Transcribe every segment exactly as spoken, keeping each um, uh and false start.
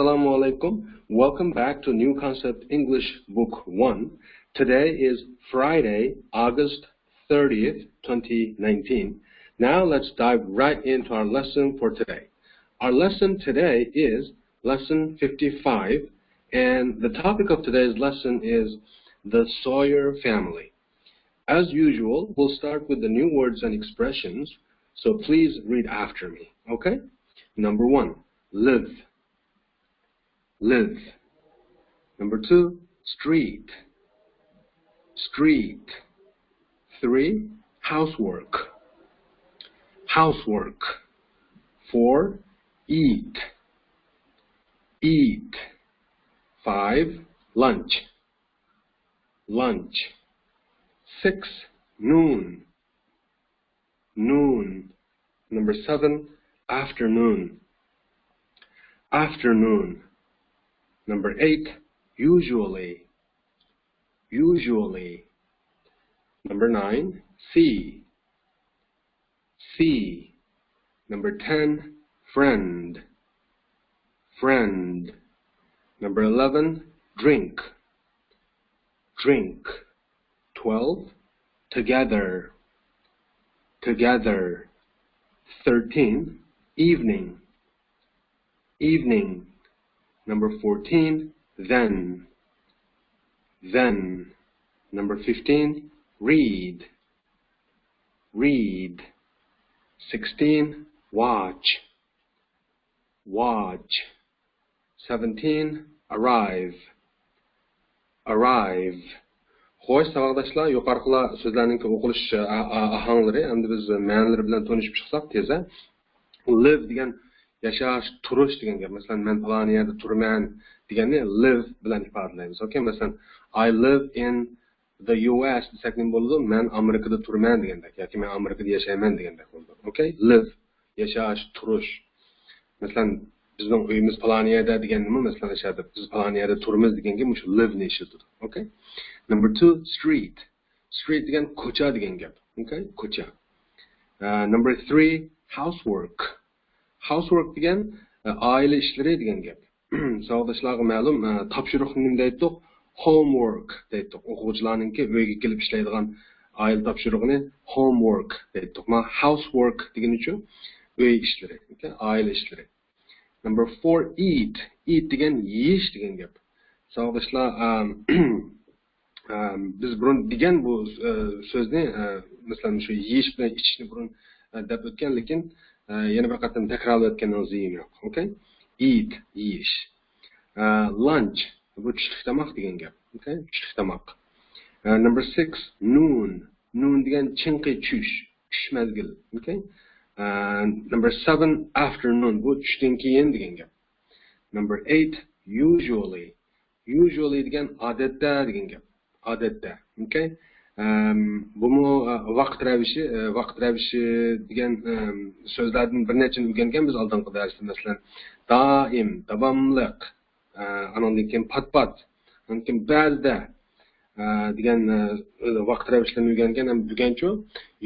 Assalamu alaikum. Welcome back to New Concept English Book one. Today is Friday, August thirtieth, twenty nineteen. Now let's dive right into our lesson for today. Our lesson today is lesson fifty-five, and the topic of today's lesson is the Sawyer family. As usual, we'll start with the new words and expressions, so please read after me, okay? Number one, live. Live. Number two, street. Street. Three, housework. Housework. Four, eat. Eat. Five, lunch. Lunch. Six, noon. Noon. Number seven, afternoon. Afternoon. Number eight, usually. Usually. Number nine, see. See. Number ten, friend. Friend. Number eleven, drink. Drink. Twelve, together. Together. Thirteen, evening. Evening. Number fourteen, then. Then. Number fifteen, read. Read. Sixteen, watch. Watch. Seventeen, arrive. Arrive. خوش، ساۋاقداشلار، يۇقىرىقىلار سۆزلەرنىڭكى ئوقۇلۇش، ئا-، ئا-، ئاھاڭلىرى. ئەمدى بىز مەنىلىرى بىلەن تونۇشۇپ چىقساق تېزە. Live دېگەن ياشاش، تۇرۇش دېگەن گەپ. مەسىلەن، مەن پالان يەردە تۇرىمەن دېگەننى live بىلەن ئىپادىلەيمىز. ئوكەي، مەسىلەن، I live in the U S دېسەك نېمە بولىدۇ؟ مەن ئامېرىكىدا تۇرىمەن دېگەندەك ياكى مەن ئامېرىكىدا ياشايمەن دېگەندەك بولىدۇ. ئوكەي، live، ياشاش، تۇرۇش. مەسىلەن، بىزنىڭ ئۆيىمىز پالان يەردە دېگەندىمۇ، مەسىلەن، ئاشۇ يەردە بىز پالان يەردە تۇرىمىز دېگەنگە مۇشۇ live نى ئىشلىتىدۇ. ئوكەي. Number two, street. Street دېگەن كوچا دېگەن گەپ. ئوكەي، كوچا. ئە، number three, housework. Housework دېگەن، ئە، ئائىلە ئىشلىرى دېگەن گەپ. ساۋاقداشلارغا مەلۇم، ئە، تاپشۇرۇقنى نېمە دەيتتۇق؟ Homework دەيتتۇق. ئوقۇغۇچىلارنىڭكى ئۆيگە كېلىپ ئىشلەيدىغان ئائىلە تاپشۇرۇقىنى homework دەيتتۇق. مانا housework دېگىنىچۇ؟ ئۆي ئىشلىرى، ئوكەي؟ ئائىلە ئىشلىرى. Number four, eat. Eat دېگەن يېيىش دېگەن گەپ. ساۋاقداشلار، ئەم، ئەم، بىز بۇرۇن دېگەن بۇ، ئە، سۆزنى، ئە، مەسىلەن، شۇ يېيىش بىلەن ئىچىشنى بۇرۇن، ئە، دەپ ئۆتكەن، لېكىن، ئە، يەنە بىر قېتىم تەكرارلاپ ئۆتكەننىڭ زىيىنى يوق. ئوكەي؟ Eat، يېيىش. ئە، lunch، بۇ چۈشلۈك تاماق دېگەن گەپ. ئوكەي؟ چۈشلۈك تاماق. ئە، number six, noon. Noon دېگەن چىڭقى چۈش، چۈش مەزگىل. ئوكەي؟ ئە، number seven, afternoon. بۇ چۈشتىن كېيىن دېگەن گەپ. Number eight, usually. Usually دېگەن ئادەتتە دېگەن گەپ. ئادەتتە. ئوكەي؟ ئەم، بۇمۇ، ئە، ۋاقىت رەۋىشى، ئە، ۋاقىت رەۋىشى دېگەن، ئەم، سۆزلەردىن بىر نەچچىنى ئۆگەنگەن بىز ئالدىنقى دەرستە. مەسىلەن، دائىم، داۋاملىق، ئە، ئانىڭدىن كېيىن پات-پات، ئاندىن كېيىن بەزىدە، ئە، دېگەن، ئە، ۋاقىت رەۋىشلىرىنى ئۆگەنگەن ھەم بۈگۈنچۇ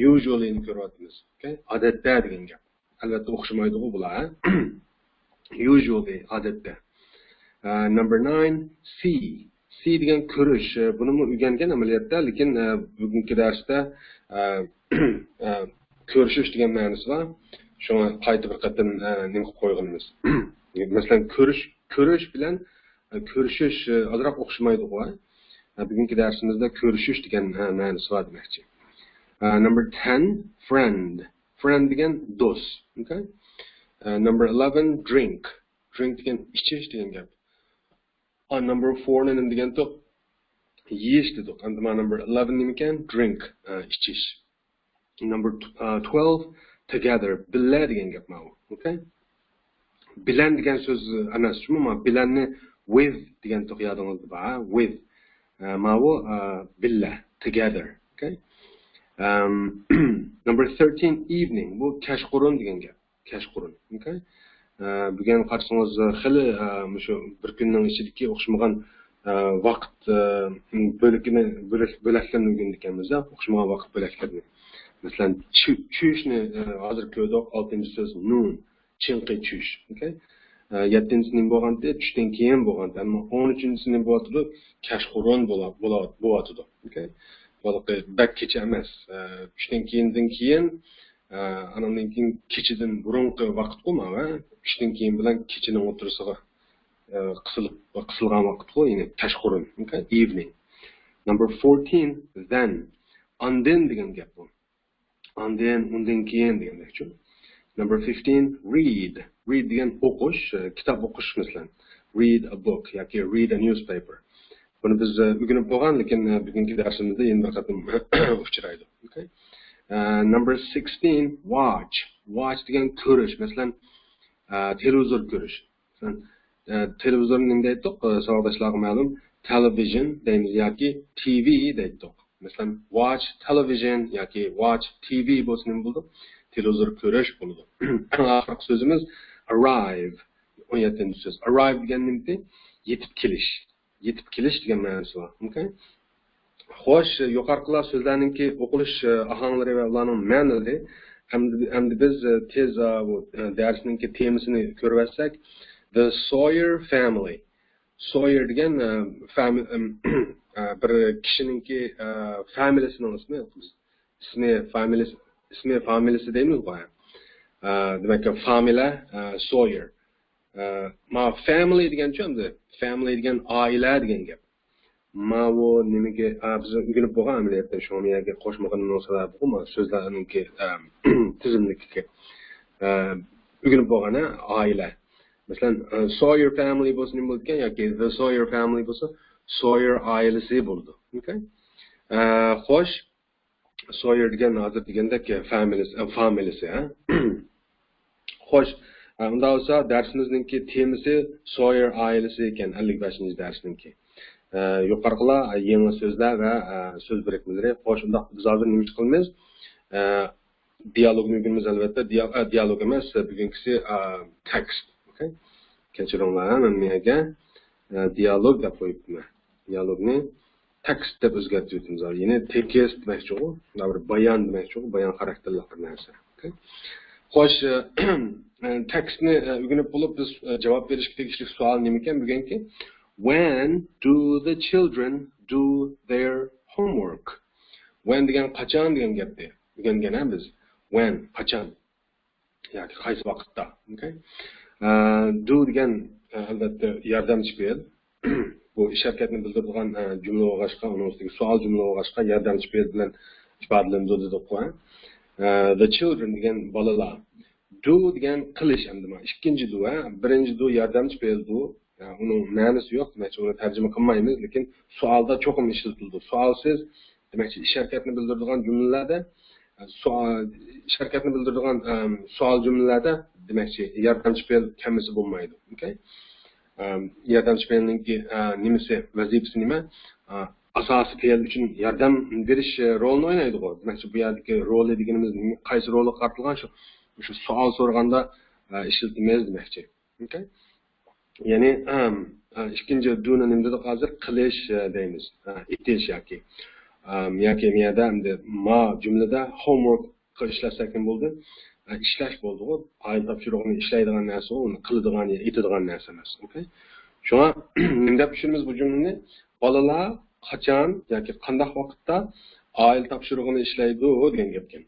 usually نى كۆرۈۋاتىمىز. ئوكەي؟ ئادەتتە دېگەن گەپ. ئەلۋەتتە ئوخشىمايدىغۇ بۇلار، ھە؟ Usually، ئادەتتە. ئە، number nine, see. See دېگەن كۆرۈش. ئە، بۇنىمۇ ئۆگەنگەن ئەمەلىيەتتە، لېكىن، ئە، بۈگۈنكى دەرستە، ئە، ئە، كۆرۈشۈش دېگەن مەنىسى بار. شۇڭا قايتا بىر قېتىم، ئە، نېمە قىلىپ قويغىنىمىز. مەسىلەن، كۆرۈش، كۆرۈش بىلەن، ئە، كۆرۈشۈش، ئە، ئازراق ئوخشىمايدىغۇ، ھە؟ ئە، بۈگۈنكى دەرسىمىزدە كۆرۈشۈش دېگەن، ئە، مەنىسى بار دېمەكچى. ئە، number ten, friend. Friend دېگەن دوست. ئوكەي؟ ئە، number eleven, drink. Drink دېگەن ئىچىش دېگەن گەپ. ئا، number four نى نېمە دېگەنتۇق؟ يېيىش دېدۇق. ئەمدى مانا number eleven نېمىكەن؟ Drink، ئە، ئىچىش. Number tw-، ئە، twelve, together، بىللە دېگەن گەپ ماۋۇ. ئوكەي؟ بىلەن دېگەن سۆز ئەمەس، شۇمۇ ما بىلەننى with دېگەنتۇق، يادىڭىزدا بار، ھە؟ With. ئە، ماۋۇ، ئە، بىللە، together. ئوكەي؟ ئەم، number thirteen, evening. بۇ كەچقۇرۇن دېگەن گەپ. كەچقۇرۇن. ئوكەي؟ ئە، بۈگۈن قارىسىڭىز، خېلى، ئە، مۇشۇ بىر كۈننىڭ ئىچىدىكى ئوخشىمىغان، ئە، ۋاقىت، ئە، بۆلىكىنى، بۆلەك-، بۆلەكلىرىنى ئۆگىنىدىكەنمىز، ئوخشىمىغان ۋاقىت بۆلەكلىرىنى. مەسىلەن، چۈ-، چۈشنى، ئە، ھازىر كۆردۇق، ئالتىنچى سۆز، نون، چىڭقى چۈش. ئوكەي؟ ئە، يەتتىنچىسى نېمە بولغانتى؟ چۈشتىن كېيىن بولغانتى. ئەمما ئون ئۈچىنچىسى نېمە بولۇۋاتىدۇ؟ كەچقۇرۇن بولا-، بولا-، بولۇۋاتىدۇ. ئوكەي؟ بولۇپى بەك كېچە ئەمەس. ئە، چۈشتىن كېيىندىن كېيىن، ئە، ئانىڭدىن كېيىن كېچىدىن بۇرۇنقى ۋاقىتقۇ ماۋۇ. چۈشتىن كېيىن بىلەن كېچىنىڭ ئوتتۇرىسىغا، ئە، قىسىلىپ، قىسىلغان ۋاقىتقۇ، يەنى كەچقۇرۇن. ئوكەي؟ Evening. Number fourteen, then. ئاندىن دېگەن گەپ بۇ. ئاندىن، ئۇندىن كېيىن دېگەندەكچۇ. Number fifteen, read. Read دېگەن ئوقۇش، ئە، كىتاب ئوقۇش مەسىلەن. Read a book ياكى read a newspaper. بۇنى بىز، ئە، ئۆگىنىپ بولغان، لېكىن، ئە، بۈگۈنكى دەرسىمىزدە يەنە بىر قېتىم ئۇچرايدۇ. ئوكەي؟ ئە، number sixteen, watch. Watch دېگەن كۆرۈش. مەسىلەن، ئە، تېلېۋىزور كۆرۈش. مەسىلەن، ئە، تېلېۋىزورنى نېمە دەيتتۇق؟ ئە، ساۋاقداشلارغا مەلۇم. تېلېۋىژن دەيمىز ياكى تى ۋى دەيتتۇق. مەسىلەن، watch television ياكى watch تى ۋى بولسا نېمە بولىدۇ؟ تېلېۋىزور كۆرۈش بولىدۇ. ئەڭ ئاخىرقى سۆزىمىز arrive. ئون يەتتىنچى سۆز. Arrive دېگەن نېمىتى؟ يېتىپ كېلىش. يېتىپ كېلىش دېگەن مەنىسى بار. ئوكەي؟ خوش، يۇقىرىقىلار سۆزلەرنىڭكى ئوقۇلۇش، ئە، ئاھاڭلىرى ۋە ئۇلارنىڭ مەنىلىرى. ئەمدى، ئەمدى بىز، ئە، تېز، ئە، بۇ، ئە، دەرسنىڭكى تېمىسىنى كۆرۈۋەتسەك. The Sawyer family. سويېر دېگەن، ئە، فەمى-، ئىم، ئە، بىر كىشىنىڭكى، ئە، فامىلىسىنىڭ ئىسمى، ئىسمى، فامىلىسى، ئىسمى، فامىلىسى دەيمىزغۇ، ئە. ئە، دېمەك، فامىلە، ئە، سويېر. ئە، ما فامىلى دېگەنچۇ ئەمدى؟ فامىلى دېگەن ئائىلە دېگەن گەپ. ماۋۇ نېمىگە، ئا، بىز ئۆگىنىپ بولغان ئەمەلىيەتتە شۇڭا يەرگە قوشمىغىنىمنىڭ سەۋەبى بۇ، ما سۆزلەرنىڭكى، ئە، تىزىملىكىگە. ئە، ئۆگىنىپ بولغان، ھە، ئائىلە. مەسىلەن، ئە، سويېر فامىلى بولسا نېمە بولىدىكەن ياكى The Sawyer family بولسا سويېر ئائىلىسى بولىدۇ. ئوكەي؟ ئە، خوش. سويېر دېگەن ھازىر دېگەندەك، ئە، فامىلىسى، ئە، فامىلىسى، ھە؟ خوش، ئە، ئۇنداق بولسا دەرسىمىزنىڭكى تېمىسى سويېر ئائىلىسى ئىكەن، ئەللىك بەشىنچى دەرسنىڭكى. ئە، يۇقىرىقىلار، ئە، يېڭى سۆزلەر ۋە، ئە، سۆز بىرىكمىلىرى. خوش، ئۇنداق بىز ھازىر نېمە ئىش قىلىمىز؟ ئە، دىيالوگنى ئۆگىنىمىز ئەلۋەتتە. دىيا-، ئە، دىيالوگ ئەمەس، بۈگۈنكىسى، ئە، تېكىست. ئوكەي؟ كەچۈرۈڭلار، ھە، مەن بۇ يەرگە، ئە، دىيالوگ دەپ قويۇپتىمەن. دىيالوگنى تېكىست دەپ ئۆزگەرتىۋېتىمىز. يەنى تېكىست دېمەكچىغۇ، بۇنداق بىر بايان دېمەكچىغۇ، بايان خاراكتېرلىك بىر نەرسە. ئوكەي؟ خوش، ئە، ئە، تېكىستنى، ئە، ئۆگىنىپ بولۇپ بىز، ئە، جاۋاب بېرىشكە تېگىشلىك سوئال نېمىكەن بۈگۈنكى؟ When do the children do their homework? When دېگەن قاچان دېگەن گەپتى. ئۆگەنگەن، ھە، بىز. When، قاچان. ياكى قايسى ۋاقىتتا. ئوكەي؟ ئە، do دېگەن، ئە، ئەلۋەتتە ياردەمچى پېئىل. بۇ ئىش ھەرىكەتنى بىلدۈرىدىغان، ئە، جۈملە بولغاچقا، ئۇنىڭ ئۈستىگە سوئال جۈملە بولغاچقا ياردەمچى پېئىل بىلەن ئىپادىلىنىدۇ دېدۇققۇ، ھە؟ ئە، the children دېگەن بالىلار. Do دېگەن قىلىش ئەمدى مانا ئىككىنچى do، ھە؟ بىرىنچى do ياردەمچى پېئىل do. ئە، ئۇنىڭ مەنىسى يوق، دېمەكچى، ئۇنى تەرجىمە قىلمايمىز، لېكىن سوئالدا چوقۇم ئىشلىتىلىدۇ. سوئالسىز، دېمەكچى، ئىش ھەرىكەتنى بىلدۈرىدىغان جۈملىلەردە، ئە، سوئال، ئىش ھەرىكەتنى بىلدۈرىدىغان، ئەم، سوئال جۈملىلەردە، دېمەكچى، ياردەمچى پېئىل كەلمىسە بولمايدۇ. ئوكەي؟ ئەم، ياردەمچى پېئىلنىڭكى، ئە، نېمىسى، ۋەزىپىسى نېمە؟ ئە، ئاساسىي پېئىل ئۈچۈن ياردەم بېرىش، ئە، رولىنى ئوينايدىغۇ. دېمەكچى، بۇ يەردىكى رولى دېگىنىمىز نېمە؟ قايسى رولغا قارىتىلغان؟ شۇ، شۇ سوئال سورىغاندا، ئە، ئىشلىتىمىز دېمەكچى. ئوكەي؟ يەنى، ئەم، ئە، ئىككىنچى do نى نېمە دېدۇق ھازىر؟ قىلىش، ئە، دەيمىز. ئە، ئېتىش ياكى. ئەم، ياكى مۇ يەردە ئەمدى ما جۈملىدە homework ئىشلەتسەك نېمە بولدى؟ ئە، ئىشلەش بولدىغۇ. ئائىلە تاپشۇرۇقىنى ئىشلەيدىغان نەرسە ئۇ، ئۇنى قىلىدىغان يا ئېتىدىغان نەرسە ئەمەس. ئوكەي؟ شۇڭا نېمە دەپ چۈشىنىمىز بۇ جۈملىنى؟ بالىلار قاچان ياكى قانداق ۋاقىتتا ئائىلە تاپشۇرۇقىنى ئىشلەيدۇ دېگەن گەپكەن.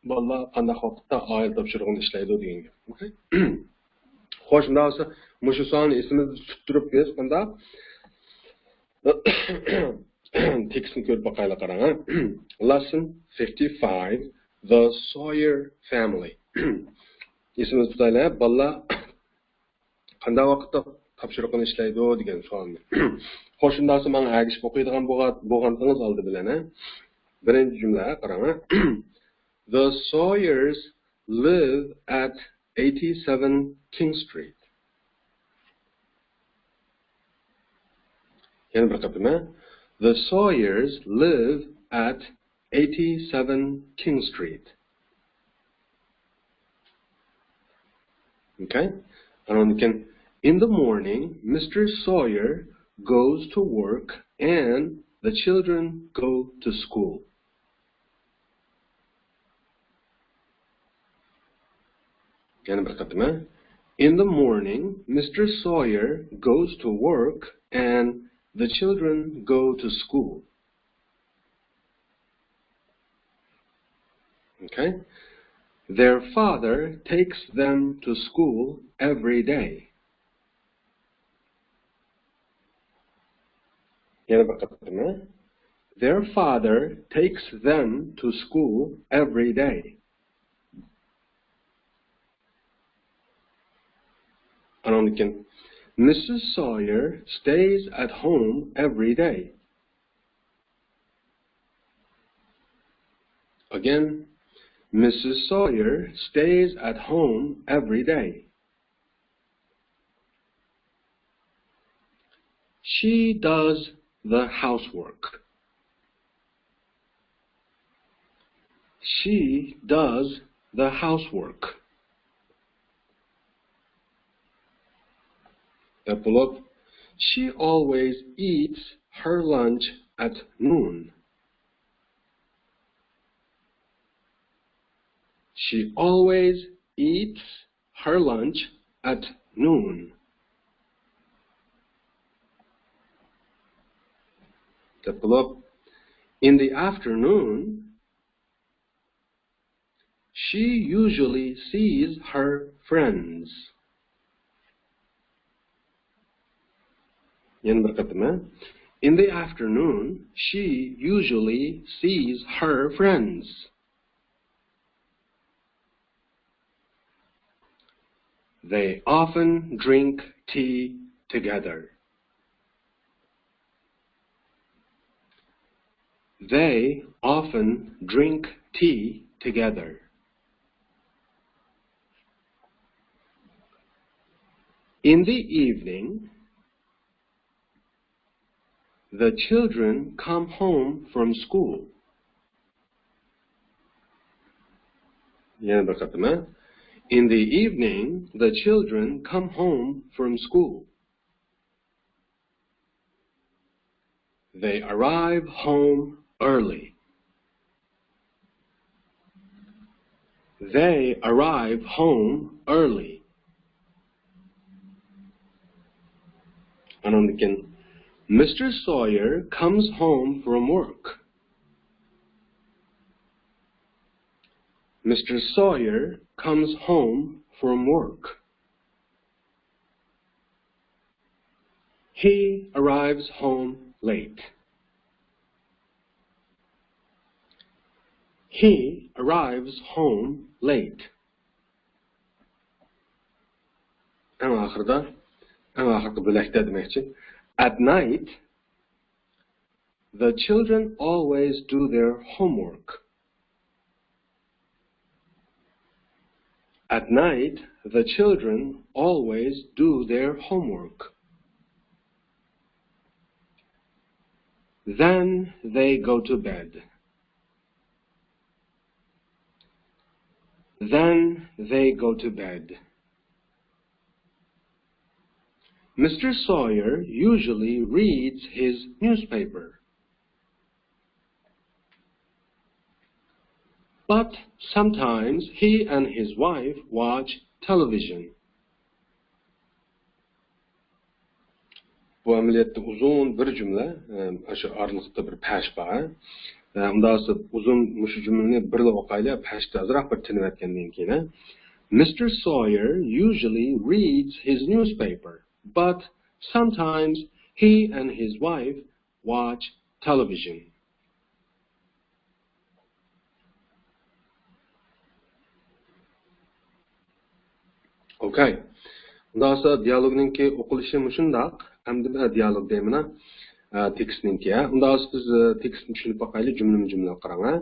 بالىلار قانداق ۋاقىتتا ئائىلە تاپشۇرۇقىنى ئىشلەيدۇ دېگەن گەپ. ئوكەي؟ خوش، مۇنداق بولسا، مۇشۇ سوئالنى ئېسىمىزدە تۇتۇپ تۇرۇپ بىز مۇنداق تېكىستنى كۆرۈپ باقايلى، قاراڭ، ھە. Lesson fifty-five, The Sawyer Family. ئېسىمىزدە تۇتايلى، ھە، بالىلار قانداق ۋاقىتتا تاپشۇرۇقىنى ئىشلەيدۇ دېگەن سوئالنى. خوش، شۇنداقسا ماڭا ئەگىشىپ ئوقۇيدىغان بولغا-، بولغانتىڭىز ئالدى بىلەن، ھە؟ بىرىنچى جۈملە، قاراڭ، ھە؟ The Sawyers live at eighty-seven King Street. يەنە بىر قېتىم، ھە؟ The Sawyers live at eighty-seven King Street. Okay? ئاندىن كېيىن، In the morning, Mister Sawyer goes to work and the children go to school. يەنە بىر قېتىم، ھە؟ In the morning, Mister Sawyer goes to work and the children go to school. Okay? Their father takes them to school every day. يەنە بىر قېتىم. Their father takes them to school every day. ئانىڭدىن كېيىن، Missus Sawyer stays at home every day. Again, Missus Sawyer stays at home every day. She does the housework. She does the housework. دەپ بولۇپ، she always eats her lunch at noon. She always eats her lunch at noon. دەپ بولۇپ، in the afternoon, she usually sees her friends. يەنە بىر قېتىم. In the afternoon, she usually sees her friends. They often drink tea together. They often drink tea together. In the evening, the children come home from school. يەنە بىر قېتىم. In the evening, the children come home from school. They arrive home early. They arrive home early. ئانىڭدىن كېيىن، Mister Sawyer comes home from work. Mister Sawyer comes home from work. He arrives home late. He arrives home late. ئەڭ ئاخىرىدا، ئەڭ ئاخىرقى بۆلەكتە دېمەكچى. At night, the children always do their homework. At night, the children always do their homework. Then they go to bed. Then they go to bed. Mister Sawyer usually reads his newspaper. But sometimes he and his wife watch television. بۇ ئەمەلىيەتتە ئۇزۇن بىر جۈملە، ئە، شۇ ئارىلىقتا بىر پەش بار. ئە، ئۇنداق بولسا ئۇزۇن مۇشۇ جۈملىنى بىرلا ئوقايلى، پەشتە ئازراق بىر تىنىۋەتكەندىن كېيىن. Mister Sawyer usually reads his newspaper, but sometimes he and his wife watch television. Okay. ئۇنداق بولسا دىيالوگنىڭكى ئوقۇلۇشى مۇشۇنداق. ئەمدى دىيالوگ دەيمىنا، ئە، تېكىستنىڭكى، ھە. ئۇنداق بولسا بىز، ئە، تېكىستنى چۈشىنىپ باقايلى، جۈملىمۇ جۈملە قاراڭ، ھە.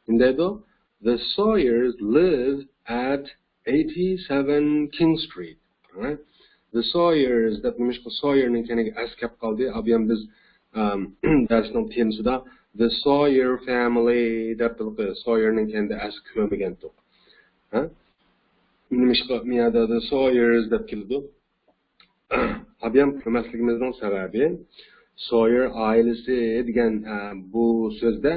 نېمە دەيدۇ؟ The Sawyers live at eighty-seven King Street. قاراڭ، ھە. The Sawyers دەپ نېمىشقا سويېرنىڭ كەينىگە ئەس كەپ قالدى؟ ئابىيام بىز، ئەم، دەرسنىڭ تېمىسىدا The Sawyer Family دەپ سويېرنىڭ كەينىدە ئەس كۆرمىگەنتۇق. ھە؟ نېمىشقا مىيادا The Sawyers دەپ كېلىدۇ؟ ئابىيام كۆرمەسلىكىمىزنىڭ سەۋەبى، سويېر ئائىلىسى دېگەن، ئە، بۇ سۆزدە،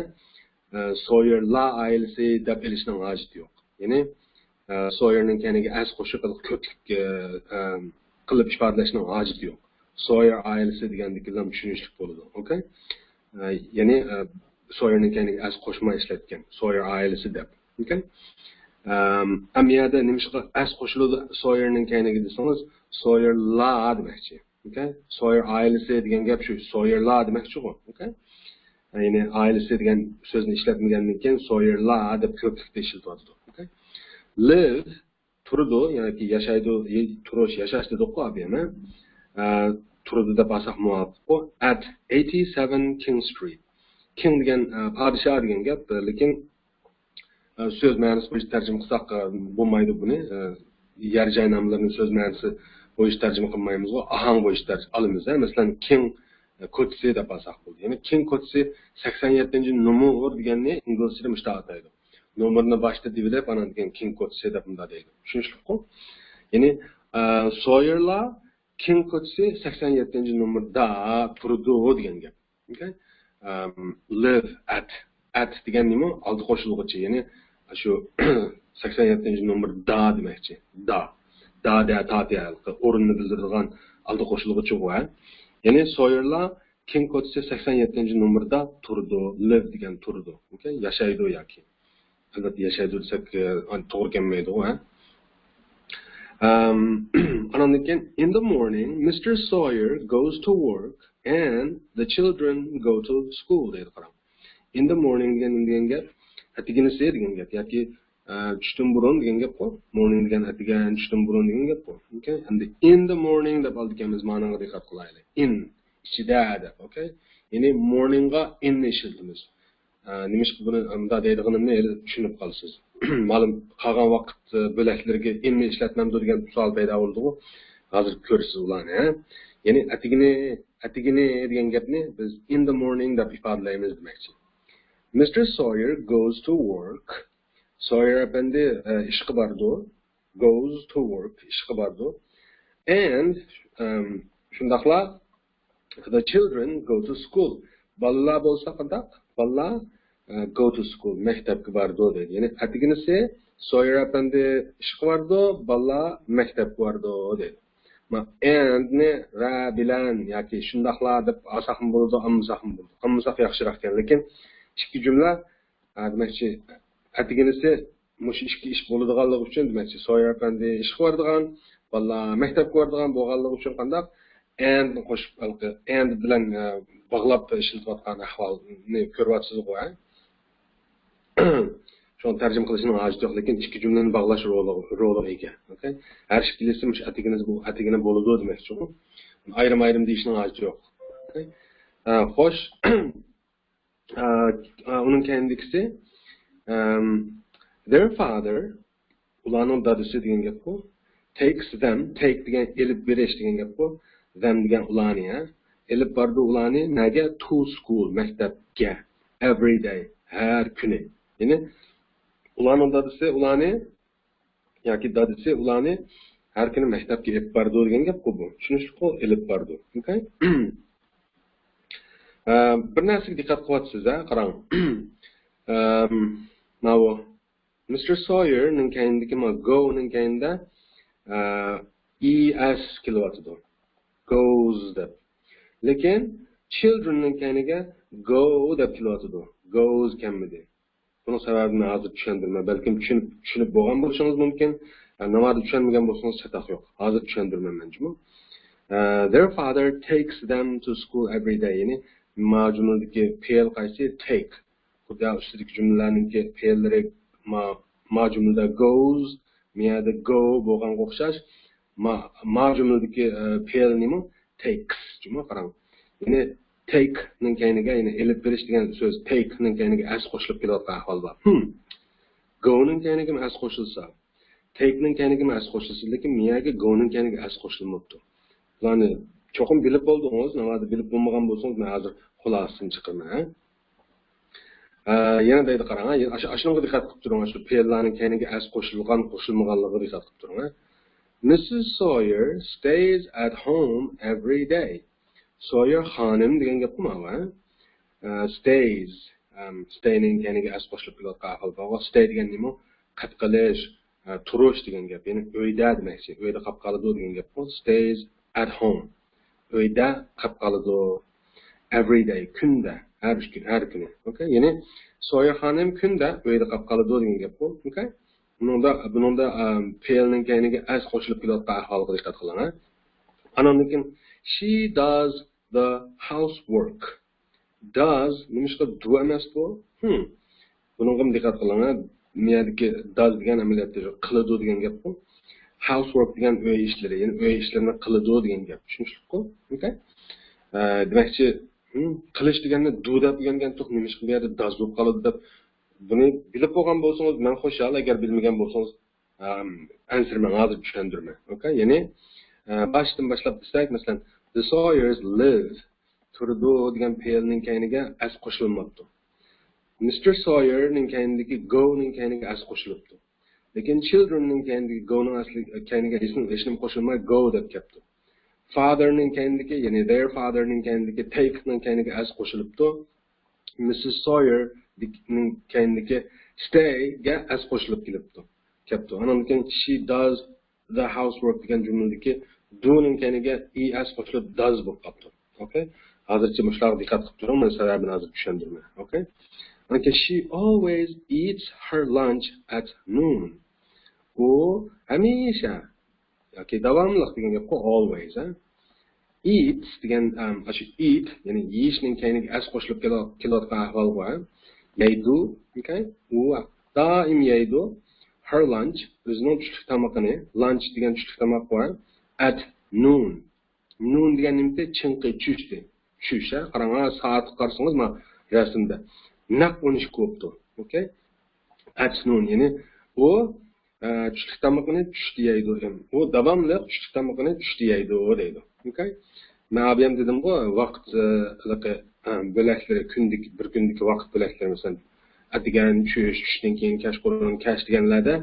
ئە، سويېرلار ئائىلىسى دەپ ئېلىشنىڭ ھاجىتى يوق. يەنى، ئە، سويېرنىڭ كەينىگە ئەس قوشۇپ كۆپلۈك، ئە، ئە، قىلىپ ئىپادىلەشنىڭ ھاجىتى يوق. سويېر ئائىلىسى دېگەندىكىنلا چۈشىنىشلىك بولىدۇ. ئوكەي؟ ئە، يەنى، ئە، سويېرنىڭ كەينىگە ئەس قوشماي ئىشلەتكەن. سويېر ئائىلىسى دەپ. ئوكەي؟ ئەم، ئەم يەردە نېمىشقا ئەس قوشۇلىدۇ سويېرنىڭ كەينىگە دېسىڭىز، سويېرلار دېمەكچى. ئوكەي؟ سويېر ئائىلىسى دېگەن گەپ شۇ، سويېرلار دېمەكچىغۇ. ئوكەي؟ يەنى ئائىلىسى دېگەن سۆزنى ئىشلەتمىگەندىن كېيىن سويېرلار دەپ كۆپلۈكتە ئىشلىتىۋاتىدۇ. ئوكەي؟ لىۋ، تۇرىدۇ، ياكى ياشايدۇ، ي-، تۇرۇش، ياشاش دېدۇققۇ ئابىيەنە. ئە، تۇرىدۇ دەپ ئالساق مۇۋاپىققۇ. At eighty-seven King Street. كىڭ دېگەن، ئە، پادىشاھ دېگەن گەپ، لېكىن، ئە، سۆز مەنىسى بويىچە تەرجىمە قىلساق، ئە، بولمايدۇ بۇنى. ئە، يەر جاي ناملىرىنى سۆز مەنىسى بويىچە تەرجىمە قىلمايمىزغۇ، ئاھاڭ بويىچە تەرجىمە ئالىمىز. ئە، مەسىلەن، كىڭ، ئە، كوچىسى دەپ ئالساق بولدى. يەنى كىڭ كوچىسى سەكسەن يەتتىنچى نومۇر دېگەننى ئىنگلىزچىدا مۇشۇنداق ئاتايدۇ. نومۇرنى باشتا دېيىۋېلىپ، ئانان كېيىن كىڭ كوچىسى دەپ مۇنداق دەيدۇ. چۈشىنىشلىكقۇ؟ يەنى، ئە، سويېرلار كىڭ كوچىسى سەكسەن يەتتىنچى نومۇردا تۇرىدۇ دېگەن گەپ. ئوكەي؟ ئەم، لىۋ ئەت. ئەت دېگەن نېمە؟ ئالدى قوشۇلغۇچى. يەنى شۇ سەكسەن يەتتىنچى نومۇر دا دېمەكچى. دا. دا دە تاتىيە ھالقى. ئورۇننى بىلدۈرىدىغان ئالدى قوشۇلغۇچىغۇ، ھە؟ يەنى سويېرلار كىڭ كوچىسى سەكسەن يەتتىنچى نومۇردا تۇرىدۇ. لىۋ دېگەن تۇرىدۇ. ئوكەي؟ ياشايدۇ ياكى. ئەلۋەتتە، ياشايدۇ دېسەك، ئە، توغرا كەلمەيدىغۇ، ھە؟ ئەم، ئاناندىن كېيىن، In the morning, Mister Sawyer goes to work and the children go to school دەيدۇ، قاراڭ. In the morning دېگەن نېمە دېگەن گەپ؟ ئەتىگىنىسى دېگەن گەپ. ياكى، ئە، چۈشتىن بۇرۇن دېگەن گەپقۇ. Morning دېگەن ئەتىگەن، چۈشتىن بۇرۇن دېگەن گەپقۇ. ئوكەي؟ ئەمدى in the morning دەپ ئالىدىكەنمىز، مانىغا دىققەت قىلايلى. In، ئىچىدە دەپ، ئوكەي؟ يەنى morning غا in نى ئىشلىتىمىز. ئە، نېمىشقا بۇنى مۇنداق دەيدىغىنىمنى ھېلى چۈشىنىپ قالىسىز. مەلۇم، قالغان ۋاقىت، ئە، بۆلەكلىرىگە in نى ئىشلەتمەمدۇ دېگەن سوئال پەيدا بولىدىغۇ. ھازىر كۆرىسىز ئۇلارنى، ھە؟ يەنى ئەتىگىنى، ئەتىگىنى دېگەن گەپنى بىز in the morning دەپ ئىپادىلەيمىز دېمەكچى. Mister Sawyer goes to work. سويېر ئەپەندى، ئە، ئىشقا بارىدۇ. Goes to work، ئىشقا بارىدۇ. And، ئەم، شۇنداقلا The children go to school. بالىلار بولسا قانداق؟ بالىلار، ئە، go to school، مەكتەپكە بارىدۇ دەيدۇ. يەنى ئەتىگىنىسى سويېر ئەپەندى ئىشقا بارىدۇ، بالىلار مەكتەپكە بارىدۇ دەيدۇ. ما، and نى ۋە بىلەن ياكى شۇنداقلا دەپ ئالساقمۇ بولىدۇ، ئالمىساقمۇ بولىدۇ. ئالمىساق ياخشىراق ئىكەن. لېكىن ئىككى جۈملە، ئە، دېمەكچى، ئەتىگىنىسى مۇشۇ ئىككى ئىش بولىدىغانلىقى ئۈچۈن، دېمەكچى، سويېر ئەپەندى ئىشقا بارىدىغان، بالىلار مەكتەپكە بارىدىغان بولغانلىقى ئۈچۈن قانداق؟ And نى قوشۇپ، ھېلىقى and بىلەن، ئە، باغلاپ ئىشلىتىۋاتقان ئەھۋالنى كۆرۈۋاتىسىزغۇ، ھە؟ شۇڭا تەرجىمە قىلىشنىڭ ھاجىتى يوق، لېكىن ئىككى جۈملىنى باغلاش رولىغا، رولىغا ئىگە. ئوكەي؟ ھەر ئىككىلىسى مۇشۇ ئەتىگىنىسى بۇ، ئەتىگىنى بولىدۇ دېمەكچىغۇ. ئايرىم-ئايرىم دېيىشنىڭ ھاجىتى يوق. ئوكەي؟ ئە، خوش. ئە، ئە، ئۇنىڭ كەينىدىكىسى، ئەم، their father، ئۇلارنىڭ دادىسى دېگەن گەپقۇ. Takes them، take دېگەن ئېلىپ بېرىش دېگەن گەپقۇ. Them دېگەن ئۇلارنى، ھە. ئېلىپ بارىدۇ ئۇلارنى نەگە؟ To school، مەكتەپكە. Every day، ھەر كۈنى. يەنى ئۇلارنىڭ دادىسى ئۇلارنى ياكى دادىسى ئۇلارنى ھەر كۈنى مەكتەپكە ئېلىپ بارىدۇ دېگەن گەپقۇ بۇ. چۈشىنىشلىكقۇ، ئېلىپ بارىدۇ. ئوكەي؟ ئە، بىر نەرسىگە دىققەت قىلىۋاتىسىز، ھە، قاراڭ. ئەم، ماۋۇ مىستېر سويېرنىڭ كەينىدىكى ما go نىڭ كەينىدە، ئە، E S كېلىۋاتىدۇ. Goes دەپ. لېكىن children نىڭ كەينىگە go دەپ كېلىۋاتىدۇ. Goes كەلمىدى. بۇنىڭ سەۋەبىنى ھازىر چۈشەندۈرىمەن. بەلكىم چۈشىنىپ، چۈشىنىپ بولغان بولۇشىڭىز مۇمكىن. ئە، ناۋادا چۈشەنمىگەن بولسىڭىز چاتاق يوق. ھازىر چۈشەندۈرىمەن مەن جۇمۇ. ئە، their father takes them to school every day. يەنى ما جۈملىدىكى پېئىل قايسى؟ Take. خۇددى ئۈستىدىكى جۈملىلەرنىڭكى پېئىللىرى ما، ما جۈملىدە goes، مىيەدە go بولغانغا ئوخشاش. ما، ما جۈملىدىكى، ئە، پېئىل نېمە؟ Takes. جۇمۇ قاراڭ. يەنى take نىڭ كەينىگە، يەنى ئېلىپ بېرىش دېگەن سۆز take نىڭ كەينىگە S قوشۇلۇپ كېلىۋاتقان ئەھۋال بار. Hmm. Go نىڭ كەينىگىمۇ S قوشۇلسا، take نىڭ كەينىگىمۇ S قوشۇلسا، لېكىن مىيەگە go نىڭ كەينىگە S قوشۇلماپتۇ. بۇلارنى چوقۇم بىلىپ بولدىڭىز، ناۋادا بىلىپ بولمىغان بولسىڭىز، مەن ھازىر خۇلاسىسىنى چىقىرىمەن، ھە؟ ئە، يەنە دەيدۇ، قاراڭ، ھە؟ ئاشۇ، ئاشۇنىڭغا دىققەت قىلىپ تۇرۇڭ، ئاشۇ پېئىللارنىڭ كەينىگە S قوشۇلغان، قوشۇلمىغانلىقىغا دىققەت قىلىپ تۇرۇڭ، ھە؟ Missus Sawyer stays at home every day. سويېر خانىم دېگەن گەپمۇ ماۋۇ، ھە؟ ئە، stays، ئەم، stay نىڭ كەينىگە S قوشۇلۇپ كېلىۋاتقان ئەھۋال بارغۇ. Stay دېگەن نېمە؟ قېتىپ قېلىش، ئە، تۇرۇش دېگەن گەپ. يەنى ئۆيدە دېمەكچى. ئۆيدە قاپ قالىدۇ دېگەن گەپقۇ. Stays at home. ئۆيدە قاپ قالىدۇ. Every day. كۈندە. ھەر ئۈچ كۈن، ھەر كۈنى. ئوكەي؟ يەنى سويا خانىم كۈندە ئۆيدە قاپ قالىدۇ دېگەن گەپقۇ. ئوكەي؟ بۇنىڭدا، بۇنىڭدا، ئەم، پېئىلنىڭ كەينىگە ئەس قوشۇلۇپ كېلىۋاتقان ئەھۋالغا دىققەت قىلىڭ، ھە. ئاناندىن كېيىن، she does the housework. Does نېمىشقا do ئەمەس بۇ؟ Hmm. بۇنىڭغىمۇ دىققەت قىلىڭ، ھە. بۇ يەردىكى does دېگەن ئەمەلىيەتتە قىلىدۇ دېگەن گەپقۇ. Housework دېگەن ئۆي ئىشلىرى، يەنى ئۆي ئىشلىرىنى قىلىدۇ دېگەن گەپ. چۈشىنىشلىكقۇ؟ ئوكەي؟ ئە، دېمەكچى، hmm، قىلىش دېگەننى do دەپ ئۆگەنگەنتۇق، نېمىشقا بۇ يەردە does بولۇپ قالىدۇ دەپ. بۇنى بىلىپ بولغان بولسىڭىز، مەن خۇشال، ئەگەر بىلمىگەن بولسىڭىز، ئەم، ئەنسىرىمەڭ، ھازىر چۈشەندۈرىمەن. ئوكەي؟ يەنى، ئە، باشتىن باشلاپ دېسەك، مەسىلەن، the Sawyers live، تۇرىدۇ دېگەن پېئىلنىڭ كەينىگە ئەس قوشۇلماپتۇ. مىستېر سويېرنىڭ كەينىدىكى go نىڭ كەينىگە ئەس قوشۇلۇپتۇ. لېكىن children نىڭ كەينىدىكى go نىڭ ئەسلى، كەينىگە ھېچنېمە، ھېچنېمە قوشۇلماي go دەپ كەپتۇ. Father نىڭ كەينىدىكى، يەنى their father نىڭ كەينىدىكى take نىڭ كەينىگە ئەس قوشۇلۇپتۇ. مىسسىس سويېر نىڭ كەينىدىكى stay گە ئەس قوشۇلۇپ كېلىپتۇ. كەپتۇ. ئانان كېيىن she does the housework دېگەن جۈملىدىكى do نىڭ كەينىگە ئى ئەس قوشۇلۇپ does بولۇپ قاپتۇ. ئوكەي؟ ھازىرچە مۇشۇلارغا دىققەت قىلىپ تۇرۇڭ، مەن سەۋەبىنى ھازىر چۈشەندۈرىمەن. ئوكەي؟ ئانان كېيىن she always eats her lunch at noon. ئۇ ھەمىشە ياكى داۋاملىق دېگەن گەپقۇ، always، ھە. Eats دېگەن، ئەم، ئاشۇ eat، يەنى يېيىشنىڭ كەينىگە ئەس قوشۇلۇپ كېلىۋ-، كېلىۋاتقان ئەھۋالغۇ، ھە. يەيدۇ، ئوكەي؟ ئۇ دائىم يەيدۇ. Her lunch، ئۆزىنىڭ چۈشلۈك تامىقىنى، lunch دېگەن چۈشلۈك تاماق بار. At noon. Noon دېگەن نېمىتى؟ چىڭقى چۈشتى. چۈش، ھە؟ قاراڭ، ھە، سائەتكە قارىسىڭىز، ما رەسىمدە. نەق ئون ئىككى بوپتۇ. ئوكەي؟ At noon، يەنى ئۇ، ئە، چۈشلۈك تامىقىنى چۈشتە يەيدۇ. ئۇ داۋاملىق چۈشلۈك تامىقىنى چۈشتە يەيدۇ دەيدۇ. ئوكەي؟ مەن ئابىيەم دېدىمغۇ، ۋاقىت، ئە، ھېلىقى، ئە، بۆلەكلىرى، كۈندىكى، بىر كۈندىكى ۋاقىت بۆلەكلىرى، مەسىلەن، ئەتىگەن، چۈش، چۈشتىن كېيىن، كەچقۇرۇن، كەچ دېگەنلەردە،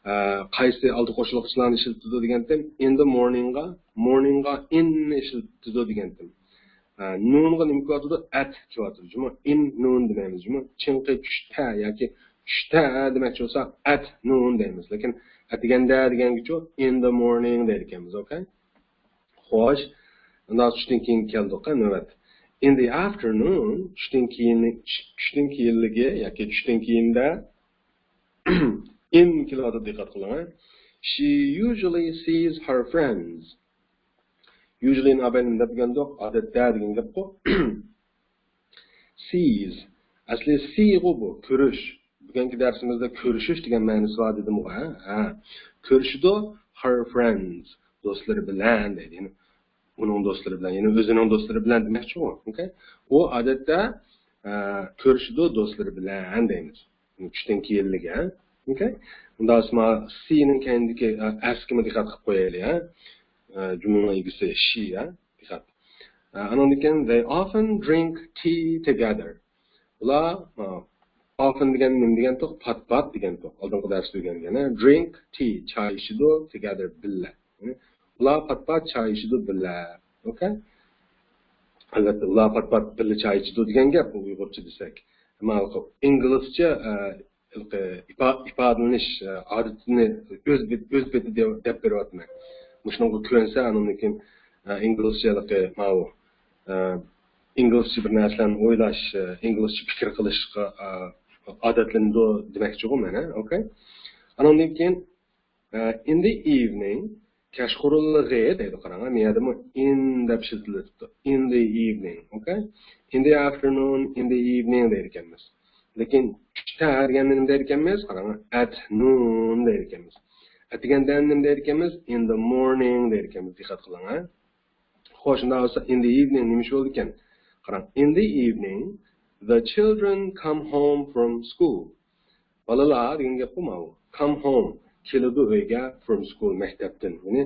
ئە، قايسى ئالدى قوشۇلغۇچلارنى ئىشلىتىدۇ دېگەنتىم، in the morning غا، morning غا in نى ئىشلىتىدۇ دېگەنتىم. ئە، noon غا نېمە كېلىۋاتىدۇ؟ At كېلىۋاتىدۇ. جۇمۇ in noon دېمەيمىز. جۇمۇ چىڭقى چۈشتە ياكى چۈشتە دېمەكچى بولساق، at noon دەيمىز. لېكىن ئەتىگەندە دېگەنگىچۇ in the morning دەيدىكەنمىز. ئوكەي؟ خوش. ئۇنداق چۈشتىن كېيىن كەلدۇق، ھە، نۆۋەت. In the afternoon، چۈشتىن كېيىن، چۈش-، چۈشتىن كېيىنلىكى ياكى چۈشتىن كېيىندە in كېلىۋاتىدۇ، دىققەت قىلىڭ، ھە. She usually sees her friends. Usually نى ئابايلىم دەپ ئۆگەندۇق، ئادەتتە دېگەن گەپقۇ. Sees. ئەسلى see غۇ بۇ، كۆرۈش. بۈگۈنكى دەرسىمىزدە كۆرۈشۈش دېگەن مەنىسى بار دېدىمغۇ، ھە؟ ھە. كۆرۈشىدۇ، her friends، دوستلىرى بىلەن دەيدۇ. يەنى ئۇنىڭ دوستلىرى بىلەن، يەنى ئۆزىنىڭ دوستلىرى بىلەن دېمەكچىغۇ. ئوكەي؟ ئۇ ئادەتتە، ئە، كۆرۈشىدۇ دوستلىرى بىلەن دەيمىز. چۈشتىن كېيىنلىكى، ھە؟ ئوكەي؟ ئۇنداق بولسا see نىڭ كەينىدىكى، ئە، ئەسكىمۇ دىققەت قىلىپ قويايلى، ھە؟ ئە، جۈملىنىڭ ئىگىسى she، ھە؟ دىققەت. ئە، ئانىڭدىن كېيىن، they often drink tea together. ئۇلار، ئە، often دېگەن نېمە دېگەنتۇق؟ پات-پات دېگەنتۇق. ئالدىنقى دەرستە ئۆگەنگەن، ھە؟ Drink tea، چاي ئىچىدۇ، together، بىللە. يەنى ئۇلار پات-پات چاي ئىچىدۇ بىللە. ئوكەي؟ ئەلۋەتتە، ئۇلار پات-پات بىللە چاي ئىچىدۇ دېگەن گەپ، بۇ ئۇيغۇرچە دېسەك. ئەمما ئىنگلىزچە، ئە، ھېلىقى ئىپا-، ئىپادىلىنىش، ئە، ئادىتىنى ئۆز بېت-، ئۆز بېتى دەپ، دەپ بېرىۋاتىمەن. مۇشۇنىڭغا كۆنسە، ئاندىن كېيىن، ئە، ئىنگلىزچە ھېلىقى ماۋۇ، ئە، ئىنگلىزچە بىر نەرسىلەرنى ئويلاش، ئە، ئىنگلىزچە پىكىر قىلىشقا، ئە، ئادەتلىنىدۇ دېمەكچىغۇ مەن، ھە؟ ئوكەي؟ ئاندىن كېيىن، ئە، in the evening، كەچقۇرۇنلىقى دەيدۇ، قاراڭ، ھە، مۇ يەردىمۇ in دەپ ئىشلىتىلىپتۇ. In the evening، ئوكەي؟ In the afternoon، in the evening دەيدىكەنمىز. لېكىن چۈشتە دېگەندە نېمە دەيدىكەنمىز؟ قاراڭ، at noon دەيدىكەنمىز. ئەتىگەندە نېمە دەيدىكەنمىز؟ In the morning دەيدىكەنمىز. دىققەت قىلىڭ، ھە. خوش، شۇنداق بولسا، in the evening نېمە ئىش بولىدىكەن؟ قاراڭ، in the evening، the children come home from school. بالىلار دېگەن گەپقۇ ماۋۇ. Come home، كېلىدۇ ئۆيگە، from school، مەكتەپتىن. يەنى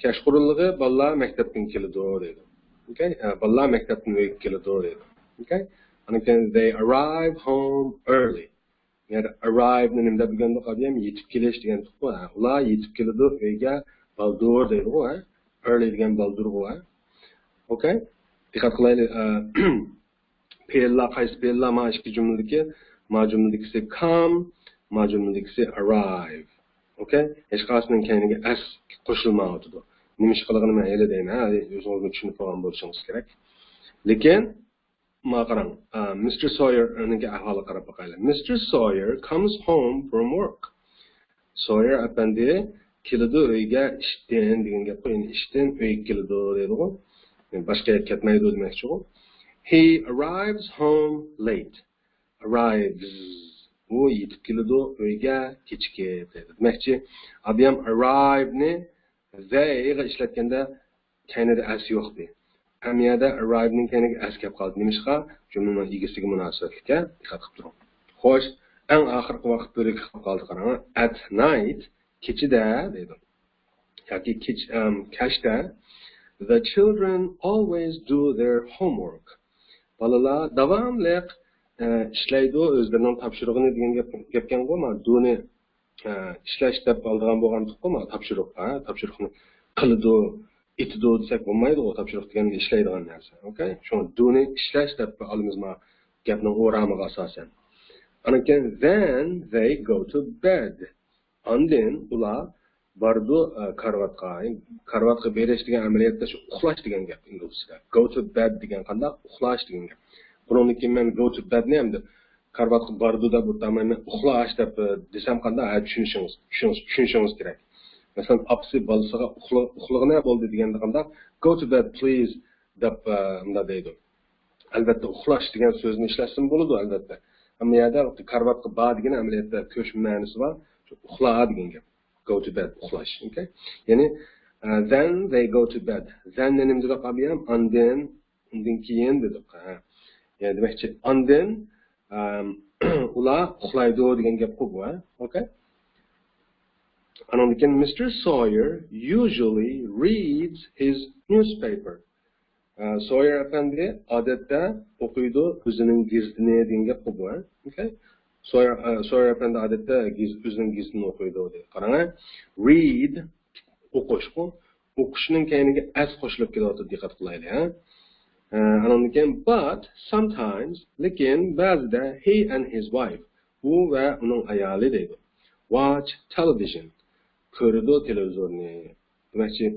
كەچقۇرۇنلۇقى بالىلار مەكتەپتىن كېلىدۇ دەيدۇ. ئوكەي؟ ئە، بالىلار مەكتەپتىن ئۆيگە كېلىدۇ دەيدۇ. ئوكەي؟ ئاندىن كېيىن they arrive home early. يەنى arrive نى نېمە دەپ ئۆگەندۇق ئابىيەم؟ يېتىپ كېلىش دېگەنتۇققۇ، ھە. ئۇلار يېتىپ كېلىدۇ ئۆيگە بالدۇر دەيدىغۇ، ھە. Early دېگەن بالدۇرغۇ، ھە. ئوكەي؟ دىققەت قىلايلى، ئە، پېئىللار، قايسى پېئىللار؟ ما ئىككى جۈملىدىكى، ما جۈملىدىكىسى come، ما جۈملىدىكىسى arrive. ئوكەي؟ ھېچقايسىنىڭ كەينىگە ئەس قوشۇلمايۋاتىدۇ. نېمە ئىش قىلغىنى مەن ھېلى دەيمەن، ھە؟ ئۆزىڭىزمۇ چۈشىنىپ قالغان بولۇشىڭىز كېرەك. لېكىن، ماڭا قاراڭ، مىستېر سويېرنىڭكى ئەھۋالىغا قاراپ باقايلى. Mister Sawyer comes home from work. سويېر ئەپەندى كېلىدۇ ئۆيگە ئىشتىن دېگەن گەپقۇ، يەنى ئىشتىن ئۆيگە كېلىدۇ دەيدىغۇ. يەنى باشقا يەرگە كەتمەيدۇ دېمەكچىغۇ. He arrives home late. Arrives. ئۇ يېتىپ كېلىدۇ ئۆيگە كېچىكىپ دەيدۇ. دېمەكچى، ئابىيام arrive نى they غا ئىشلەتكەندە كەينىدە ئەس يوقتى. ئەمما يەردە arrive نىڭ كەينىگە ئەس كەپ قالدى. نېمىشقا؟ جۈملىنىڭ ئىگىسىگە مۇناسىۋەتلىككە دىققەت قىلىپ تۇرۇڭ. خوش، ئەڭ ئاخىرقى ۋاقىت بۆلىكى قالدى، قاراڭ. At night، كېچىدە دەيدۇ. ياكى كېچ-، ئەم، كەچتە. The children always do their homework. بالىلار داۋاملىق، ئە، ئىشلەيدۇ ئۆزلىرىنىڭ تاپشۇرۇقىنى دېگەن گەپ، گەپكەنغۇ، ما do نى، ئە، ئىشلەش دەپ ئالىدىغان بولغانتۇققۇ، ما تاپشۇرۇق، ھە، تاپشۇرۇقنى قىلىدۇ، ئېتىدۇ دېسەك بولمايدىغۇ، تاپشۇرۇق دېگەن ئىشلەيدىغان نەرسە. ئوكەي؟ شۇڭا do نى ئىشلەش دەپ ئالىمىز ما گەپنىڭ ئورامىغا ئاساسەن. ئاندىن كېيىن، then they go to bed. ئاندىن ئۇلار بارىدۇ، ئە، كارىۋاتقا. كارىۋاتقا بېرىش دېگەن ئەمەلىيەتتە شۇ ئۇخلاش دېگەن گەپ ئىنگلىزچىدە. Go to bed دېگەن قانداق؟ ئۇخلاش دېگەن گەپ. بۇنىڭدىن كېيىن مەن go to bed نى ئەمدى كارىۋاتقا بارىدۇ دەپ ئولتۇرماي، مەن ئۇخلاش دەپ، ئە، دېسەم قانداق؟ ھە، چۈشىنىشىڭىز، چۈشىنىشىڭىز، چۈشىنىشىڭىز كېرەك. مەسىلەن، ئاپىسى بالىسىغا ئۇخلا-، ئۇخلىغىنە بولدى دېگەندە قانداق؟ Go to bed, please دەپ، ئە، مۇنداق دەيدۇ. ئەلۋەتتە، ئۇخلاش دېگەن سۆزنى ئىشلەتسىمۇ بولىدۇ، ئەلۋەتتە. ئەمما يەردە كارىۋاتقا بار دېگەن ئەمەلىيەتتە كۆچمە مەنىسى بار. شۇ ئۇخلا دېگەن گەپ. Go to bed، ئۇخلاش. ئوكەي؟ يەنى، ئە، then they go to bed. Then نى نېمە دېدۇق، ئابىيام؟ ئاندىن، ئۇندىن كېيىن دېدۇق. ھە. يەنى دېمەكچى، ئاندىن، ئەم، ئۇلار ئۇخلايدۇ دېگەن گەپقۇ بۇ، ھە؟ ئوكەي؟ ئانىڭدىن كېيىن، Mister Sawyer usually reads his newspaper. ئە، سويېر ئەپەندى ئادەتتە ئوقۇيدۇ ئۆزىنىڭ گېزىتىنى دېگەن گەپقۇ بۇ، ھە؟ ئوكەي؟ سويېر، ئە، سويېر ئەپەندى ئادەتتە گېز-، ئۆزىنىڭ گېزىتىنى ئوقۇيدۇ دەيدۇ. قاراڭ، ھە؟ Read، ئوقۇشقۇ. ئوقۇشنىڭ كەينىگە ئەس قوشۇلۇپ كېلىۋاتىدۇ، دىققەت قىلايلى، ھە؟ ئە، ئانىڭدىن كېيىن، but sometimes، لېكىن بەزىدە، he and his wife، ئۇ ۋە ئۇنىڭ ئايالى دەيدۇ. Watch television. كۆرىدۇ تېلېۋىزورنى. دېمەكچى،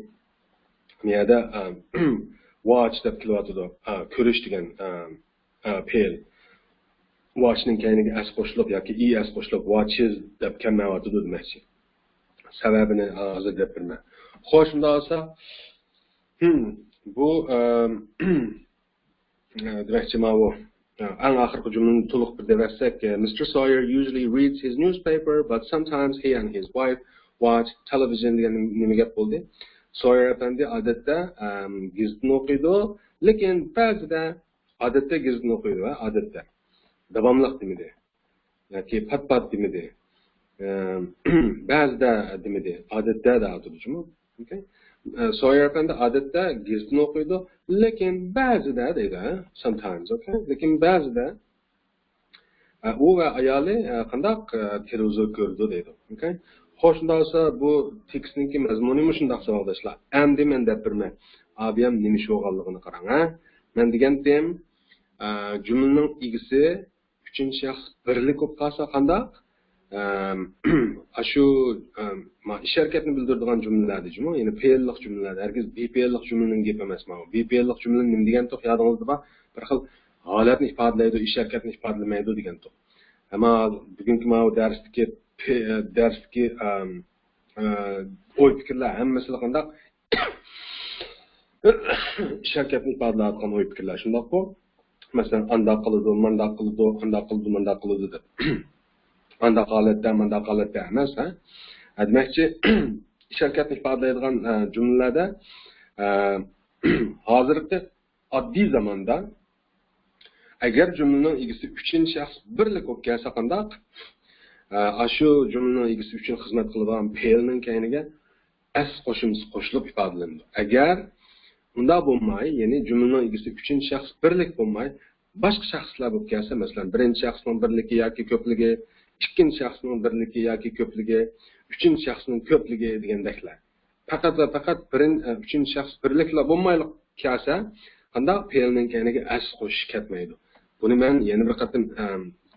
بۇ يەردە، ئە، watch دەپ كېلىۋاتىدۇ. ئە، كۆرۈش دېگەن، ئە، ئە، پېئىل. Watch نىڭ كەينىگە ئەس قوشۇلۇپ ياكى ئى ئەس قوشۇلۇپ watches دەپ كەلمەيۋاتىدۇ دېمەكچى. سەۋەبىنى ھازىر دەپ بېرىمەن. خوش، شۇنداق بولسا، ھىم، بۇ، ئە، ئە، دېمەكچى، ماۋۇ، ئە، ئەڭ ئاخىرقى جۈملىنى تولۇق بىر دەۋەتسەك، ئە، Mister Sawyer usually reads his newspaper, but sometimes he and his wife watch television دېگەن نېمە گەپ بولدى؟ سويېر ئەپەندى ئادەتتە، ئەم، گېزىتنى ئوقۇيدۇ، لېكىن بەزىدە، ئادەتتە گېزىتنى ئوقۇيدۇ، ھە، ئادەتتە. داۋاملىق دېمىدى. ياكى پات-پات دېمىدى. ئەم، بەزىدە دېمىدى. ئادەتتە دەۋاتىدۇ جۇمۇ. ئوكەي. ئە، سويېر ئەپەندى ئادەتتە گېزىتنى ئوقۇيدۇ، لېكىن بەزىدە دەيدۇ، ھە؟ Sometimes، ئوكەي. لېكىن بەزىدە، ئە، ئۇ ۋە ئايالى، ئە، قانداق، ئە، تېلېۋىزور كۆرىدۇ دەيدۇ. ئوكەي. خوش، شۇنداق بولسا بۇ تېكىستنىڭكى مەزمۇنى مۇشۇنداق ساۋاقداشلار. ئەمدى مەن دەپ بېرىمەن. ئابىيام نېمە ئىش بولغانلىقىنى قاراڭ، ھە؟ مەن دېگەنتىم، ئە، جۈملىنىڭ ئىگىسى ئۈچىنچى شەخس بىرلىك بولۇپ قالسا قانداق؟ ئەم، ئاشۇ، ئەم، ما-، ئىش ھەرىكەتنى بىلدۈرىدىغان جۈملىلەردە جۇمۇ، يەنى پېئىللىق جۈملىلەردە، ھەرگىز بىپېئىللىق جۈملىنىڭ گېپى ئەمەس ماۋۇ. بىپېئىللىق جۈملە نېمە دېگەنتۇق، يادىڭىزدا بار؟ بىر خىل ھالەتنى ئىپادىلەيدۇ، ئىش ھەرىكەتنى ئىپادىلىمەيدۇ دېگەنتۇق. ئەمما بۈگۈنكى ماۋۇ دەرستىكى پې-، دەرستىكى، ئەم، ئە، ئوي پىكىرلەر ھەممىسىلا قانداق؟ ئىش ھەرىكەتنى ئىپادىلەۋاتقان ئوي پىكىرلەر شۇنداققۇ؟ مەسىلەن، ئانداق قىلىدۇ، مانداق قىلىدۇ، ئانداق قىلىدۇ، مانداق قىلىدۇ دەپ. ئانداق ھالەتتە، مانداق ھالەتتە ئەمەس، ھە؟ ھە، دېمەكچى، ئىش ھەرىكەتنى ئىپادىلەيدىغان، ئە، جۈملىلەردە، ئە، ھازىرقى ئاددىي زاماندا ئەگەر جۈملىنىڭ ئىگىسى ئۈچىنچى شەخس بىرلىك بولۇپ كەلسە قانداق؟ ئە، ئاشۇ جۈملىنىڭ ئىگىسى ئۈچۈن خىزمەت قىلىدىغان پېئىلنىڭ كەينىگە ئەس قوشۇمچىسى قوشۇلۇپ ئىپادىلىنىدۇ. ئەگەر ئۇنداق بولماي، يەنى جۈملىنىڭ ئىگىسى ئۈچىنچى شەخس بىرلىك بولماي، باشقا شەخسلەر بولۇپ كەلسە، مەسىلەن، بىرىنچى شەخسنىڭ بىرلىكى ياكى كۆپلۈكى، ئىككىنچى شەخسنىڭ بىرلىكى ياكى كۆپلۈكى، ئۈچىنچى شەخسنىڭ كۆپلۈكى دېگەندەكلەر. پەقەت ۋە پەقەت بىرىن-، ئە، ئۈچىنچى شەخس بىرلىكلا بولمايلىق كەلسە، قانداق پېئىلنىڭ كەينىگە ئەس قوشۇش كەتمەيدۇ. بۇنى مەن يەنە بىر قېتىم، ئە،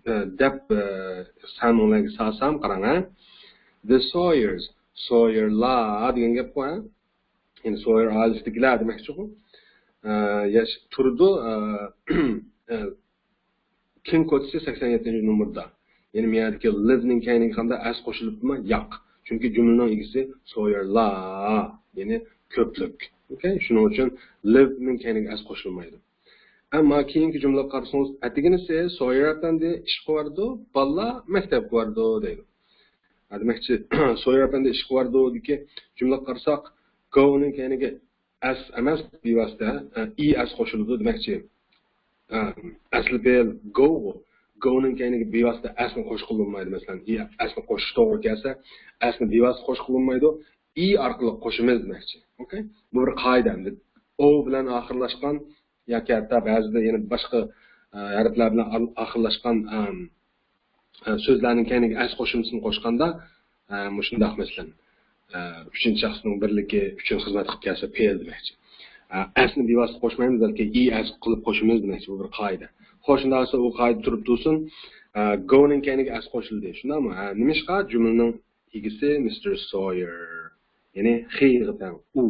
ئە، دەپ، ئە، سەمىڭلارگە سالسام، قاراڭ، ھە. The Sawyers. سويېرلار دېگەن گەپقۇ، ھە؟ يەنى سويېر ئائىلىسىدىكىلەر دېمەكچىغۇ. ئە، ياش-، تۇرىدۇ، ئە، ئە، كىڭ كوچىسى سەكسەن يەتتىنچى نومۇردا. يەنى مۇ يەردىكى لىۋنىڭ كەينىگە قانداق ئەس قوشۇلۇپتۇمۇ؟ ياق. چۈنكى جۈملىنىڭ ئىگىسى سويېرلار، يەنى كۆپلۈك. ئوكەي؟ شۇنىڭ ئۈچۈن لىۋنىڭ كەينىگە ئەس قوشۇلمايدۇ. ئەمما كېيىنكى جۈملىگە قارىسىڭىز، ئەتىگىنىسى سويېر ئەپەندى ئىشقا بارىدۇ، بالىلار مەكتەپكە بارىدۇ دەيدۇ. ھە، دېمەكچى، سويېر ئەپەندى ئىشقا بارىدۇدىكى جۈملىگە قارىساق، گونىڭ كەينىگە ئەس ئەمەس، بىۋاسىتە، ئە، ئى ئەس قوشۇلىدۇ دېمەكچى. ئە، ئەسلى پېئىل گوغۇ. گونىڭ كەينىگە بىۋاسىتە ئەسنى قوشقىلى بولمايدۇ. مەسىلەن، ئى ئەسنى قوشۇش توغرا كەلسە، ئەسنى بىۋاسىتە قوشقىلى بولمايدۇ. ئى ئارقىلىق قوشىمىز دېمەكچى. ئوكەي؟ بۇ بىر قائىدە ئەمدى. ئو بىلەن ئاخىرلاشقان ياكى ھەتتا بەزىدە يەنە باشقا، ئە، ھەرپلەر بىلەن ئار-، ئاخىرلاشقان، ئەم، ئە، سۆزلەرنىڭ كەينىگە ئەس قوشۇمچىسىنى قوشقاندا، ئە، مۇشۇنداق مەسىلەن، ئە، ئۈچىنچى شەخسنىڭ بىرلىكى ئۈچۈن خىزمەت قىلىپ كەلسە پېئىل دېمەكچى. ئە، ئەسنى بىۋاسىتە قوشمايمىز، بەلكى ئى ئەس قىلىپ قوشىمىز دېمەكچى. بۇ بىر قائىدە. خوش، شۇنداق بولسا ئۇ قائىدە تۇرۇپ تۇرسۇن. ئە، گونىڭ كەينىگە ئەس قوشۇلدى. شۇنداقمۇ؟ ھە، نېمىشقا؟ جۈملىنىڭ ئىگىسى مىستېر سويېر. يەنى خىغا تەڭ ئۇ.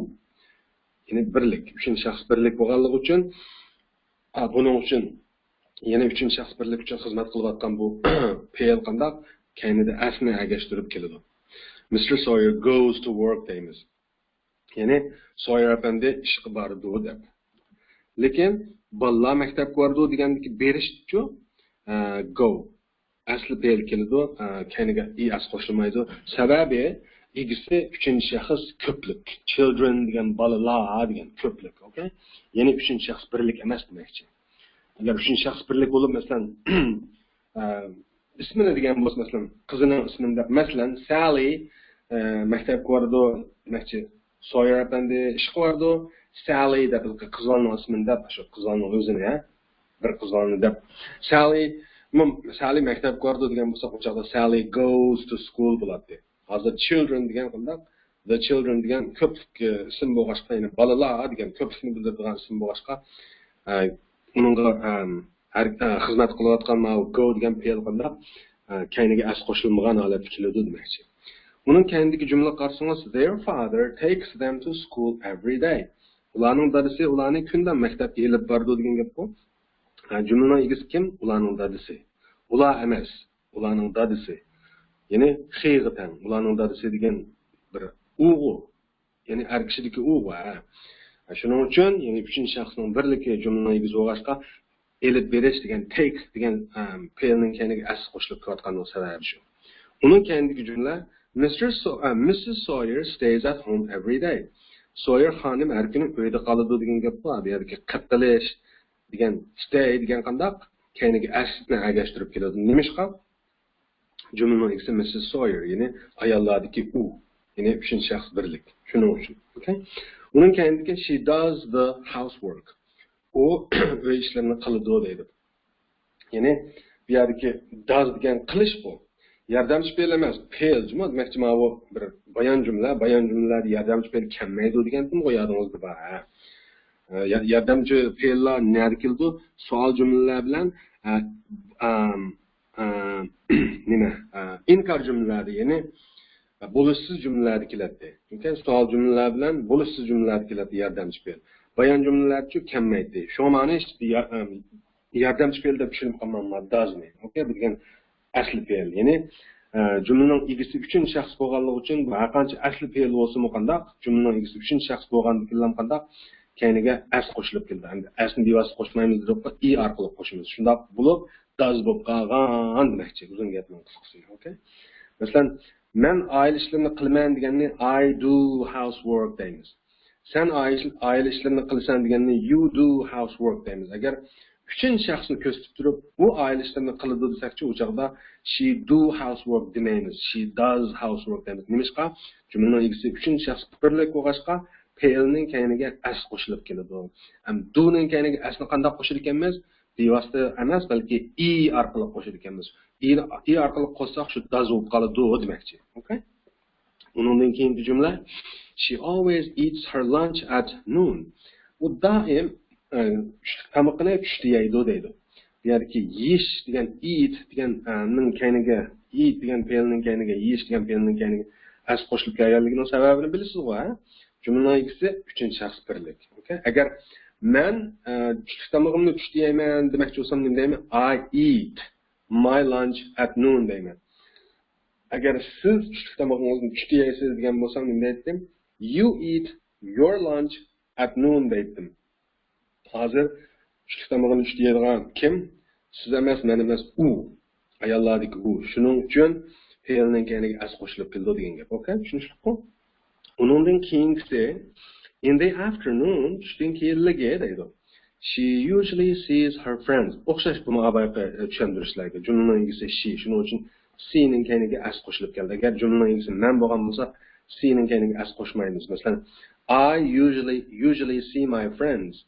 يەنى بىرلىك، ئۈچىنچى شەخس بىرلىك بولغانلىقى ئۈچۈن، ئا، بۇنىڭ ئۈچۈن يەنە ئۈچىنچى شەخس بىرلىك ئۈچۈن خىزمەت قىلىۋاتقان بۇ پېئىل قانداق؟ كەينىدە ئەسنى ئەگەشتۈرۈپ كېلىدۇ. مىستېر سويېر گوز تۇ ۋورك دەيمىز. يەنى سويېر ئەپەندى ئىشقا بارىدۇ دەپ. لېكىن بالىلار مەكتەپكە بارىدۇ دېگەندىكى بېرىشچۇ؟ ئە، گو. ئەسلى پېئىل كېلىدۇ، ئە، كەينىگە ئى ئەس قوشۇلمايدۇ. سەۋەبى ئىگىسى ئۈچىنچى شەخس كۆپلۈك. چىلدرېن دېگەن بالىلار دېگەن كۆپلۈك، ئوكەي؟ يەنى ئۈچىنچى شەخس بىرلىك ئەمەس دېمەكچى. ئەگەر ئۈچىنچى شەخس بىرلىك بولۇپ، مەسىلەن، ئە، ئىسمىنى دېگەن بولسا، مەسىلەن، قىزىنىڭ ئىسمىنى دەپ، مەسىلەن، سالى، ئە، مەكتەپكە بارىدۇ دېمەكچى. سويېر ئەپەندى ئىشقا بارىدۇ، سالى دەپ، قىز بالىنىڭ ئىسمىنى دەپ، شۇ قىز بالىنىڭ ئۆزىنى، ھە؟ بىر قىز بالىنى دەپ. سالى، مم، سالى مەكتەپكە بارىدۇ دېگەن بولساق، ئۇ چاغدا سالى گوز تۇ سكۇل بولاتتى. ھازىر چىلدرېن دېگەن قانداق؟ زا چىلدرېن دېگەن كۆپلۈك، ئە، ئىسىم بولغاچقا، يەنى بالىلار دېگەن كۆپلۈكنى بىلدۈرىدىغان ئىسىم بولغاچقا، ئە، ئۇنىڭغا، ئەم، ھەر، ئە، خىزمەت قىلىۋاتقان ماۋۇ گو دېگەن پېئىل قانداق، ئە، كەينىگە ئەس قوشۇلمىغان ھالەتتە كېلىدۇ دېمەكچى. ئۇنىڭ كەينىدىكى جۈملىگە قارىسىڭىز، their father takes them to school every day. ئۇلارنىڭ دادىسى ئۇلارنى كۈندە مەكتەپكە ئېلىپ بارىدۇ دېگەن گەپقۇ. ھە، جۈملىنىڭ ئىگىسى كىم؟ ئۇلارنىڭ دادىسى. ئۇلار ئەمەس، ئۇلارنىڭ دادىسى. يەنى خىغا تەڭ، ئۇلارنىڭ دادىسى دېگەن بىر ئۇغۇ. يەنى ئەر كىشىدىكى ئۇغۇ، ھە. شۇنىڭ ئۈچۈن، يەنى ئۈچىنچى شەخسنىڭ بىرلىكى جۈملىنىڭ ئىگىسى بولغاچقا، ئېلىپ بېرىش دېگەن تەيك دېگەن، ئەم، پېئىلنىڭ كەينىگە ئەس قوشۇلۇپ كېلىۋاتقاننىڭ سەۋەبى شۇ. ئۇنىڭ كەينىدىكى جۈملە، مىستېر سو-، ئە، مىسسىس سويېر stays at home every day. سويېر خانىم ھەر كۈنى ئۆيدە قالىدۇ دېگەن گەپقۇ. بۇ يەردىكى قېلىش دېگەن، ستەي دېگەن قانداق؟ كەينىگە ئەسنى ئەگەشتۈرۈپ كېلىدۇ. نېمىشقا؟ جۈملىنىڭ ئىگىسى مىسسىس سويېر، يەنى ئاياللاردىكى ئۇ، يەنى ئۈچىنچى شەخس بىرلىك. شۇنىڭ ئۈچۈن. ئوكەي؟ ئۇنىڭ كەينىدىكى she does the housework. ئۇ ئۆي ئىشلىرىنى قىلىدۇ دەيدۇ. يەنى بۇ يەردىكى داز دېگەن قىلىش بۇ. ياردەمچى پېئىل ئەمەس، پېئىل جۇمۇ. دېمەكچى، ماۋۇ بىر بايان جۈملە، بايان جۈملىلەردە ياردەمچى پېئىل كەلمەيدۇ دېگەنتىمغۇ يادىڭىزدا بار، ھە؟ ئە، يا-، ياردەمچى پېئىللار نەدە كېلىدۇ؟ سوئال جۈملىلەر بىلەن، ئە، ئام، ئە، نېمە، ئە، ئىنكار جۈملىلەردە، يەنى بولۇشسىز جۈملىلەردە كېلەتتى. ئوكەي، سوئال جۈملىلەر بىلەن بولۇشسىز جۈملىلەردە كېلەتتى ياردەمچى پېئىل. بايان جۈملىلەرچۇ كەلمەيتتى. شۇڭا مانا ئىشتە يا-، ئەم، ياردەمچى پېئىل دەپ چۈشىنىپ قالماڭلار، دازنى. ئوكەي، بۇ دېگەن ئەسلى پېئىل. يەنى، ئە، جۈملىنىڭ ئىگىسى ئۈچىنچى شەخس بولغانلىقى ئۈچۈن، بۇ ھەرقانچە ئەسلى پېئىل بولسىمۇ قانداق، جۈملىنىڭ ئىگىسى ئۈچىنچى شەخس بولغاندىكىنلا قانداق، كەينىگە ئەس قوشۇلۇپ كېلىدۇ. ئەمدى ئەسنى بىۋاسىتە قوشمايمىز دېدۇق، ئى ئارقىلىق قوشىمىز. شۇنداق بولۇپ، داز بولۇپ قالغان دېمەكچى، ئۇزۇن گەپنىڭ قىسقىسى. ئوكەي؟ مەسىلەن، مەن ئائىلە ئىشلىرىنى قىلىمەن دېگەننى I do housework دەيمىز. سەن ئائىلە، ئائىلە ئىشلىرىنى قىلىسەن دېگەننى you do housework دەيمىز. ئەگەر ئۈچىنچى شەخسنى كۆرسىتىپ تۇرۇپ، ئۇ ئائىلە ئىشلىرىنى قىلىدۇ دېسەكچۇ، ئۇ چاغدا she do housework دېمەيمىز. She does housework دەيمىز. نېمىشقا؟ جۈملىنىڭ ئىگىسى ئۈچىنچى شەخس بىرلىك بولغاچقا، پېئىلنىڭ كەينىگە ئەس قوشۇلۇپ كېلىدۇ. ھەم دونىڭ كەينىگە ئەسنى قانداق قوشىدىكەنمىز؟ بىۋاسىتە ئەمەس، بەلكى ئى ئارقىلىق قوشىدىكەنمىز. ئى، ئى ئارقىلىق قوشساق، شۇ داز بولۇپ قالىدۇ دېمەكچى. ئوكەي؟ ئۇنىڭدىن كېيىنكى جۈملە، she always eats her lunch at noon. ئۇ دائىم، ئە، چۈشلۈك تامىقىنى چۈشتە يەيدۇ دەيدۇ. بۇ يەردىكى يېيىش دېگەن، eat دېگەن، ئە، نىڭ كەينىگە، eat دېگەن پېئىلنىڭ كەينىگە، يېيىش دېگەن پېئىلنىڭ كەينىگە s قوشۇلۇپ كەلگەنلىكىنىڭ سەۋەبىنى بىلىسىزغۇ، ھە؟ جۈملىنىڭ ئىگىسى ئۈچىنچى شەخس بىرلىك. ئوكەي؟ ئەگەر مەن، ئە، چۈشلۈك تامىقىمنى چۈشتە يەيمەن دېمەكچى بولسام نېمە دەيمەن؟ I eat my lunch at noon دەيمەن. ئەگەر سىز چۈشلۈك تامىقىڭىزنى چۈشتە يەيسىز دېگەن بولسام نېمە دەيتتىم؟ You eat your lunch at noon دەيتتىم. ھازىر چۈشلۈك تامىقىنى چۈشتە يەيدىغان كىم؟ سىز ئەمەس، مەن ئەمەس، ئۇ. ئاياللاردىكى ئۇ. شۇنىڭ ئۈچۈن پېئىلنىڭ كەينىگە s قوشۇلۇپ كېلىدۇ دېگەن گەپ. ئوكەي؟ چۈشىنىشلىكقۇ؟ ئۇنىڭدىن كېيىنكىسى، in the afternoon، چۈشتىن كېيىنلىكى دەيدۇ. She usually sees her friends. ئوخشاش بۇمۇ بايىقى چۈشەندۈرۈشلەرگە. جۈملىنىڭ ئىگىسى she. شۇنىڭ ئۈچۈن سىنىڭ كەينىگە s قوشۇلۇپ كەلدى. ئەگەر جۈملىنىڭ ئىگىسى مەن بولغان بولسا، سىنىڭ كەينىگە s قوشمايمىز. مەسىلەن، I usually, usually see my friends.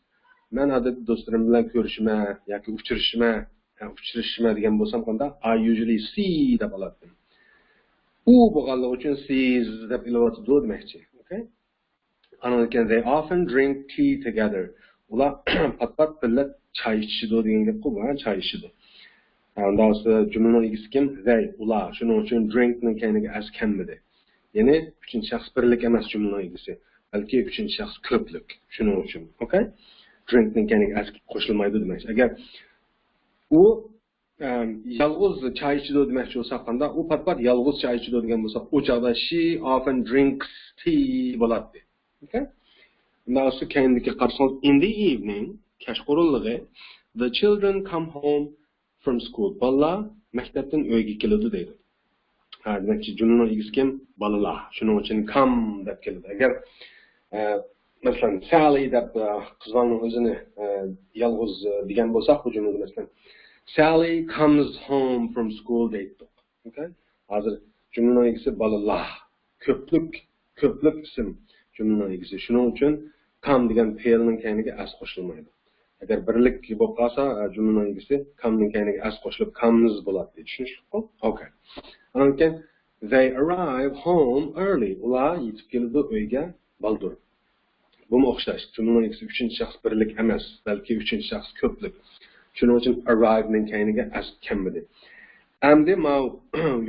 مەن ئادەتتە دوستلىرىم بىلەن كۆرۈشىمەن ياكى ئۇچرىشىمەن، ھە، ئۇچرىشىمەن دېگەن بولسام قانداق؟ I usually see دەپ ئالاتتىم. ئۇ بولغانلىقى ئۈچۈن sees دەپ ئېلىۋاتىدۇ دېمەكچى. ئوكەي؟ ئانىڭدىن كېيىن they often drink tea together. ئۇلار پات-پات بىللە چاي ئىچىشىدۇ دېگەن گەپقۇ بۇ، ھە، چاي ئىچىشىدۇ. ئۇنداق بولسا جۈملىنىڭ ئىگىسى كىم؟ They، ئۇلار. شۇنىڭ ئۈچۈن drinkنىڭ كەينىگە s كەلمىدى. يەنى ئۈچىنچى شەخس بىرلىك ئەمەس جۈملىنىڭ ئىگىسى، بەلكى ئۈچىنچى شەخس كۆپلۈك. شۇنىڭ ئۈچۈن. ئوكەي؟ Drinkنىڭ كەينىگە s قوشۇلمايدۇ دېمەكچى. ئەگەر ئۇ، ئەم، يالغۇز چاي ئىچىدۇ دېمەكچى بولساق قانداق؟ ئۇ پات-پات يالغۇز چاي ئىچىدۇ دېگەن بولساق، ئۇ چاغدا she often drinks tea بولاتتى. ئوكەي؟ ئۇنداق بولسا كەينىدىكى قارىسىڭىز، in the evening، كەچقۇرۇنلۇقى، the children come home from school. بالىلار مەكتەپتىن ئۆيگە كېلىدۇ دەيدۇ. ھە، دېمەكچى، جۈملىنىڭ ئىگىسى كىم؟ بالىلار. شۇنىڭ ئۈچۈن come دەپ كېلىدۇ. ئەگەر، ئە، مەسىلەن، Sally دەپ، ئە، قىز بالىنىڭ ئۆزىنى، ئە، يالغۇز، ئە، دېگەن بولساق، بۇ جۈملىدە، مەسىلەن، Sally comes home from school دەيتتۇق. ئوكەي؟ ھازىر جۈملىنىڭ ئىگىسى بالىلار. كۆپلۈك، كۆپلۈك ئىسىم جۈملىنىڭ ئىگىسى. شۇنىڭ ئۈچۈن come دېگەن پېئىلنىڭ كەينىگە s قوشۇلمايدۇ. ئەگەر بىرلىك بولۇپ قالسا، ئە، جۈملىنىڭ ئىگىسى comeنىڭ كەينىگە s قوشۇلۇپ comes بولاتتى. چۈشىنىشلىكقۇ؟ ئوكەي. ئاندىن كېيىن they arrive home early. ئۇلار يېتىپ كېلىدۇ ئۆيگە بالدۇر. بۇمۇ ئوخشاش. جۈملىنىڭ ئىگىسى ئۈچىنچى شەخس بىرلىك ئەمەس، بەلكى ئۈچىنچى شەخس كۆپلۈك. شۇنىڭ ئۈچۈن arriveنىڭ كەينىگە s كەلمىدى. ئەمدى ماۋۇ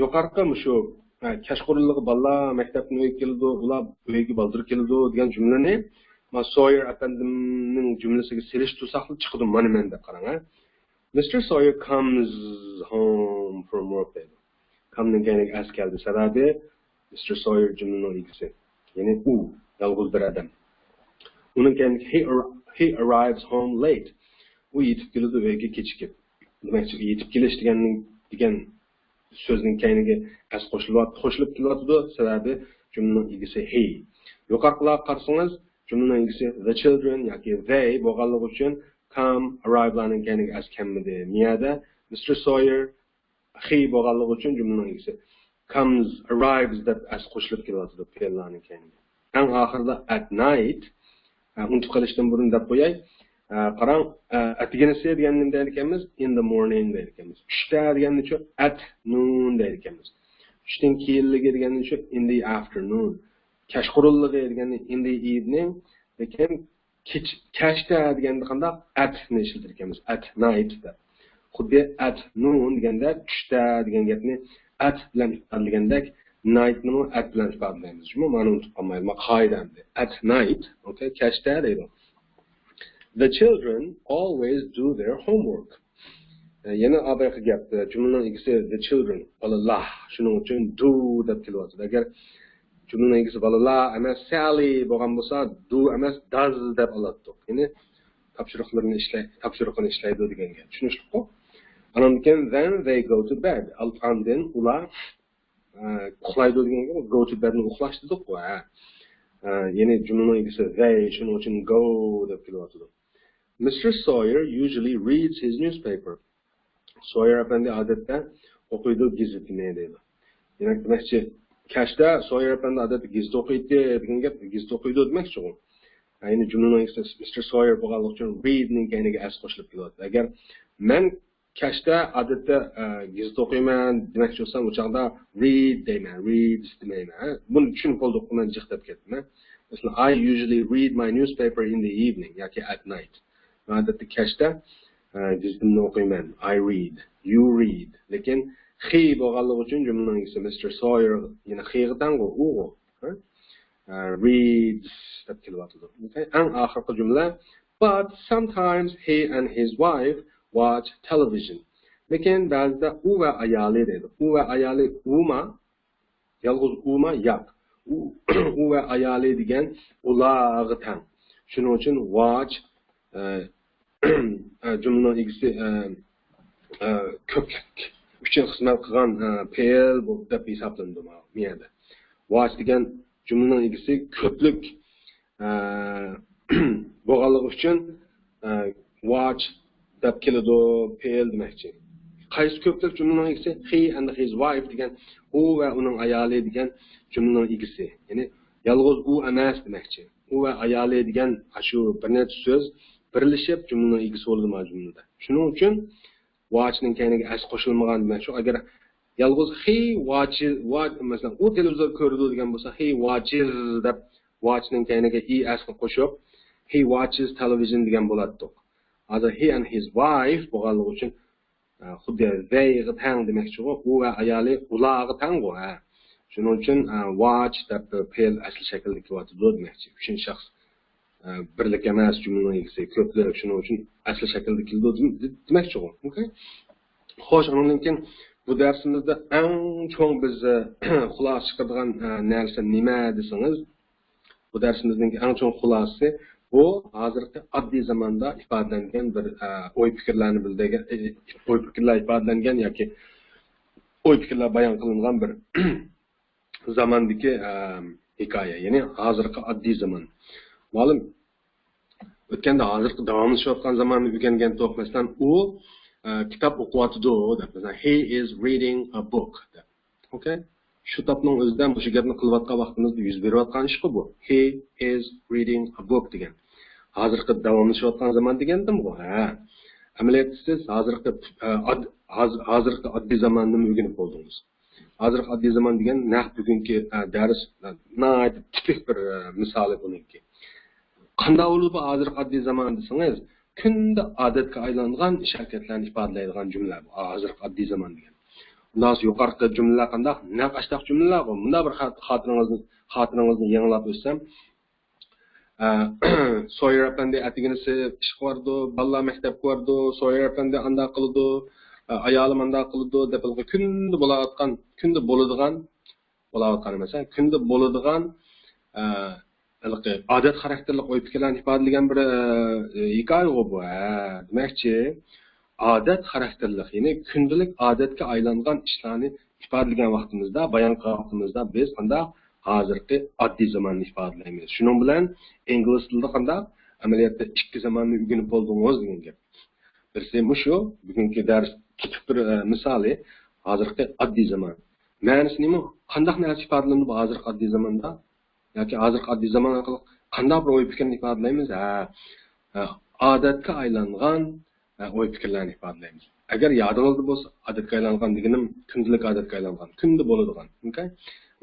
يۇقىرىقى مۇشۇ، ئە، كەچقۇرۇنلۇقى بالىلار مەكتەپتىن ئۆيگە كېلىدۇ، ئۇلار ئۆيگە بالدۇر كېلىدۇ دېگەن جۈملىنى ما سويېر ئەپەندىمنىڭ جۈملىسىگە سېلىشتۇرساقلا چىقىدۇ، مانا مەن دەپ قاراڭ، ھە. Mister Sawyer comes home from work دەيدۇ. Comeنىڭ كەينىگە s كەلدى. سەۋەبى، Mister Sawyer جۈملىنىڭ ئىگىسى. يەنى ئۇ، يالغۇز بىر ئادەم. ئۇنىڭ كەينىگە he, ar- he arrives home late. ئۇ يېتىپ كېلىدۇ ئۆيگە كېچىكىپ. دېمەكچى، يېتىپ كېلىش دېگەننىڭ، دېگەن سۆزنىڭ كەينىگە s قوشۇلۇۋات-، قوشۇلۇپ كېلىۋاتىدۇ. سەۋەبى جۈملىنىڭ ئىگىسى he. يۇقىرىقىلارغا قارىسىڭىز، جۈملىنىڭ ئىگىسى the children ياكى they بولغانلىقى ئۈچۈن come، arriveلارنىڭ كەينىگە s كەلمىدى. مىيەدە Mister Sawyer he بولغانلىقى ئۈچۈن جۈملىنىڭ ئىگىسى comes، arrives دەپ s قوشۇلۇپ كېلىۋاتىدۇ پېئىللارنىڭ كەينىگە. ئەڭ ئاخىرىدا at night، ئە، ئۇنتۇپ قېلىشتىن بۇرۇن دەپ قوياي. ئە، قاراڭ، ئە، ئەتىگىنىسى دېگەننى نېمە دەيدىكەنمىز؟ In the morning دەيدىكەنمىز. چۈشتە دېگەننىچۇ؟ At noon دەيدىكەنمىز. چۈشتىن كېيىنلىكى دېگەننىچۇ؟ In the afternoon. كەچقۇرۇنلۇقى دېگەننى in the evening، لېكىن كېچ-، كەچتە دېگەندە قانداق؟ Atنى ئىشلىتىدىكەنمىز. At night دەپ. خۇددى at noon دېگەندە چۈشتە دېگەن گەپنى at بىلەن ئىپادىلىگەندەك، nightنىمۇ at بىلەن ئىپادىلەيمىز. شۇمۇ مانا ئۇنتۇپ قالمايلى. ما قائىدە ئەمدى. At night، ئوكەي، كەچتە دەيدۇ. The children always do their homework. ئە، يەنە ئابايقى گەپ، ئە، جۈملىنىڭ ئىگىسى the children، بالىلار. شۇنىڭ ئۈچۈن do دەپ كېلىۋاتىدۇ. ئەگەر جۈملىنىڭ ئىگىسى بالىلار ئەمەس، Sally بولغان بولسا، do ئەمەس، does دەپ ئالاتتۇق. يەنى تاپشۇرۇقلىرىنى ئىشلەي-، تاپشۇرۇقىنى ئىشلەيدۇ دېگەن گەپ. چۈشىنىشلىققۇ؟ ئانان كېيىن then they go to bed. ئال-، ئاندىن ئۇلار، ئە، ئۇخلايدۇ دېگەن گەپ، go to bedنى ئۇخلاش دېدۇققۇ، ھە. ئە، يەنى جۈملىنىڭ ئىگىسى they، شۇنىڭ ئۈچۈن go دەپ كېلىۋاتىدۇ. Mister Sawyer usually reads his newspaper. سويېر ئەپەندى ئادەتتە ئوقۇيدۇ گېزىتىنى دەيدۇ. دېمەك، دېمەكچى، كەچتە سويېر ئەپەندى ئادەتتە گېزىت ئوقۇيتتى دېگەن گەپ، گېزىت ئوقۇيدۇ دېمەكچىغۇ. يەنى جۈملىنىڭ ئىگىسى مىستېر سويېر بولغانلىقى ئۈچۈن رىدنىڭ كەينىگە ئەس قوشۇلۇپ كېلىۋاتىدۇ. ئەگەر مەن كەچتە ئادەتتە، ئە، گېزىت ئوقۇيمەن دېمەكچى بولسام، ئۇ چاغدا رىد دەيمەن، رىدس دېمەيمەن. ھە؟ بۇنى چۈشىنىپ بولدۇق، مەن جىق دەپ كەتتىم. ھە؟ مەسىلەن، I usually read my newspaper in the evening ياكى at night. مەن ئادەتتە كەچتە ئە، گېزىتىمنى ئوقۇيمەن. I read. You read. لېكىن he بولغانلىقى ئۈچۈن جۈملىنىڭ ئىگىسى مىستېر سويېر، يەنە خىغا تەڭغۇ، ئۇغۇ. ھە؟ ئە، reads دەپ كېلىۋاتىدۇ. ئوكەي؟ ئەڭ ئاخىرقى جۈملە. But sometimes he and his wife watch television. لېكىن بەزىدە ئۇ ۋە ئايالى دەيدۇ. ئۇ ۋە ئايالى ئۇما؟ يالغۇز ئۇما؟ ياق. ئۇ، ئۇ ۋە ئايالى دېگەن ئۇلارغا تەڭ. شۇنىڭ ئۈچۈن watch، ئە، ئە، جۈملىنىڭ ئىگىسى، ئە، ئە، كۆپلۈك ئۈچۈن خىزمەت قىلغان، ئە، پېئىل بۇ دەپ ھېسابلىنىدۇ ماۋۇ يەردە. Watch دېگەن جۈملىنىڭ ئىگىسى كۆپلۈك، ئە، بولغانلىقى ئۈچۈن، ئە، watch دەپ كېلىدۇ، پېئىل دېمەكچى. قايسى كۆپلۈك جۈملىنىڭ ئىگىسى؟ He and his wife دېگەن، ئۇ ۋە ئۇنىڭ ئايالى دېگەن جۈملىنىڭ ئىگىسى. يەنى يالغۇز ئۇ ئەمەس دېمەكچى. ئۇ ۋە ئايالى دېگەن ئاشۇ بىر نەچچە سۆز بىرلىشىپ جۈملىنىڭ ئىگىسى بولىدۇ مانا جۈملىدە. شۇنىڭ ئۈچۈن watch نىڭ كەينىگە s قوشۇلمىغان دېمەكچۇ. ئەگەر يالغۇز he watches، watch، مەسىلەن، ئۇ تېلېۋىزور كۆرىدۇ دېگەن بولسا، he watches دەپ watch نىڭ كەينىگە es قوشۇپ، he watches television دېگەن بولاتتۇق. ھازىر he and his wife بولغانلىقى ئۈچۈن، ئە، خۇددى they غا تەڭ دېمەكچىغۇ. ئۇ ۋە ئايالى ئۇلارغا تەڭغۇ، ھە. شۇنىڭ ئۈچۈن، ئە، watch دەپ پېئىل ئەسلى شەكىلدە كېلىۋاتىدۇ دېمەكچى. ئۈچىنچى شەخس، ئە، بىرلىك ئەمەس، جۈملىنىڭ ئىگىسى كۆپلۈك، شۇنىڭ ئۈچۈن ئەسلى شەكىلدە كېلىدۇ دېم-، دېمەكچىغۇ. ئوكەي؟ خوش، ئۇنىڭدىن كېيىن بۇ دەرسىمىزدە ئەڭ چوڭ بىز، ئە، خۇلاسە چىقىدىغان، ئە، نەرسە نېمە دېسىڭىز، بۇ دەرسىمىزنىڭ ئەڭ چوڭ خۇلاسىسى، بۇ ھازىرقى ئاددىي زاماندا ئىپادىلەنگەن بىر، ئە، ئوي پىكىرلەرنى بىلدۈرگەن، ئە، ئوي پىكىرلەر ئىپادىلەنگەن ياكى ئوي پىكىرلەر بايان قىلىنغان بىر زاماندىكى، ئە، ھېكايە، يەنى ھازىرقى ئاددىي زامان. مۇئەللىم، ئۆتكەندە ھازىرقى داۋاملىشىۋاتقان زاماننى ئۆگەنگەنتۇق. مەسىلەن، ئۇ، ئە، كىتاب ئوقۇۋاتىدۇ دەپ، مەسىلەن، he is reading a book دەپ. ئوكەي؟ شۇ تاپنىڭ ئۆزىدە مۇشۇ گەپنى قىلىۋاتقان ۋاقتىمىزدا يۈز بېرىۋاتقان ئىشقۇ بۇ. He is reading a book دېگەن. ھازىرقى داۋاملىشىۋاتقان زامان دېگەندىمغۇ؟ ھە. ئەمەلىيەتتە سىز ھازىرقى، ئە، ئاد-، ھاز-، ھازىرقى ئاددىي زاماننىمۇ ئۆگىنىپ بولدىڭىز. ھازىرقى ئاددىي زامان دېگەن نەق بۈگۈنكى، ئە، دەرس، ئە، ناھايىتى تىپىك بىر، ئە، مىسالى بۇنىڭكى. قانداق بولىدۇ بۇ ھازىرقى ئاددىي زامان دېسىڭىز، كۈندە ئادەتكە ئايلانغان ئىش-ھەرىكەتلەرنى ئىپادىلەيدىغان جۈملە بۇ، ھازىرقى ئاددىي زامان دېگەن. ئۇنداق بولسا يۇقىرىقى جۈملىلەر قانداق؟ نەق ئاشتاق جۈملىلەرغۇ. مۇنداق بىر خات-، خاتىرىڭىزنى، خاتىرىڭىزنى يېڭىلاپ ئۆتسەم، ئە، سويېر ئەپەندى ئەتىگىنىسى ئىشقا بارىدۇ، بالىلار مەكتەپكە بارىدۇ، سويېر ئەپەندى ئانداق قىلىدۇ، ئە، ئايالىم ئانداق قىلىدۇ دەپ ھېلىقى كۈندە بولۇۋاتقان، كۈندە بولىدىغان، بولۇۋاتقان ئەمەس، ھە، كۈندە بولىدىغان، ئە، ھېلىقى ئادەت خاراكتېرلىق ئوي پىكىرلەرنى ئىپادىلىگەن بىر، ئە، ھېكايىغۇ بۇ، ھە. دېمەكچى، ئادەت خاراكتېرلىق، يەنى كۈندىلىك ئادەتكە ئايلانغان ئىشلارنى ئىپادىلىگەن ۋاقتىمىزدا، بايان قىلغان ۋاقتىمىزدا بىز ئاندا ھازىرقى ئاددىي زاماننى ئىپادىلەيمىز. شۇنىڭ بىلەن ئىنگلىز تىلىدا قانداق؟ ئەمەلىيەتتە ئىككى زاماننى ئۆگىنىپ بولدىڭىز دېگەن گەپ. بىرسى مۇشۇ، بۈگۈنكى دەرس تىپىك بىر، ئە، مىسالى، ھازىرقى ئاددىي زامان. مەنىسى نېمە؟ قانداق نەرسە ئىپادىلىنىدۇ بۇ ھازىرقى ئاددىي زاماندا؟ ياكى ھازىرقى ئاددىي زامان ئارقىلىق قانداق بىر ئوي پىكىرنى ئىپادىلەيمىز؟ ھە، ھە، ئادەتكە ئايلانغان، ھە، ئوي پىكىرلەرنى ئىپادىلەيمىز. ئەگەر يادىڭىزدا بولسا، ئادەتكە ئايلانغان دېگىنىم كۈندىلىك ئادەتكە ئايلانغان، كۈندە بولىدىغان. ئوكەي؟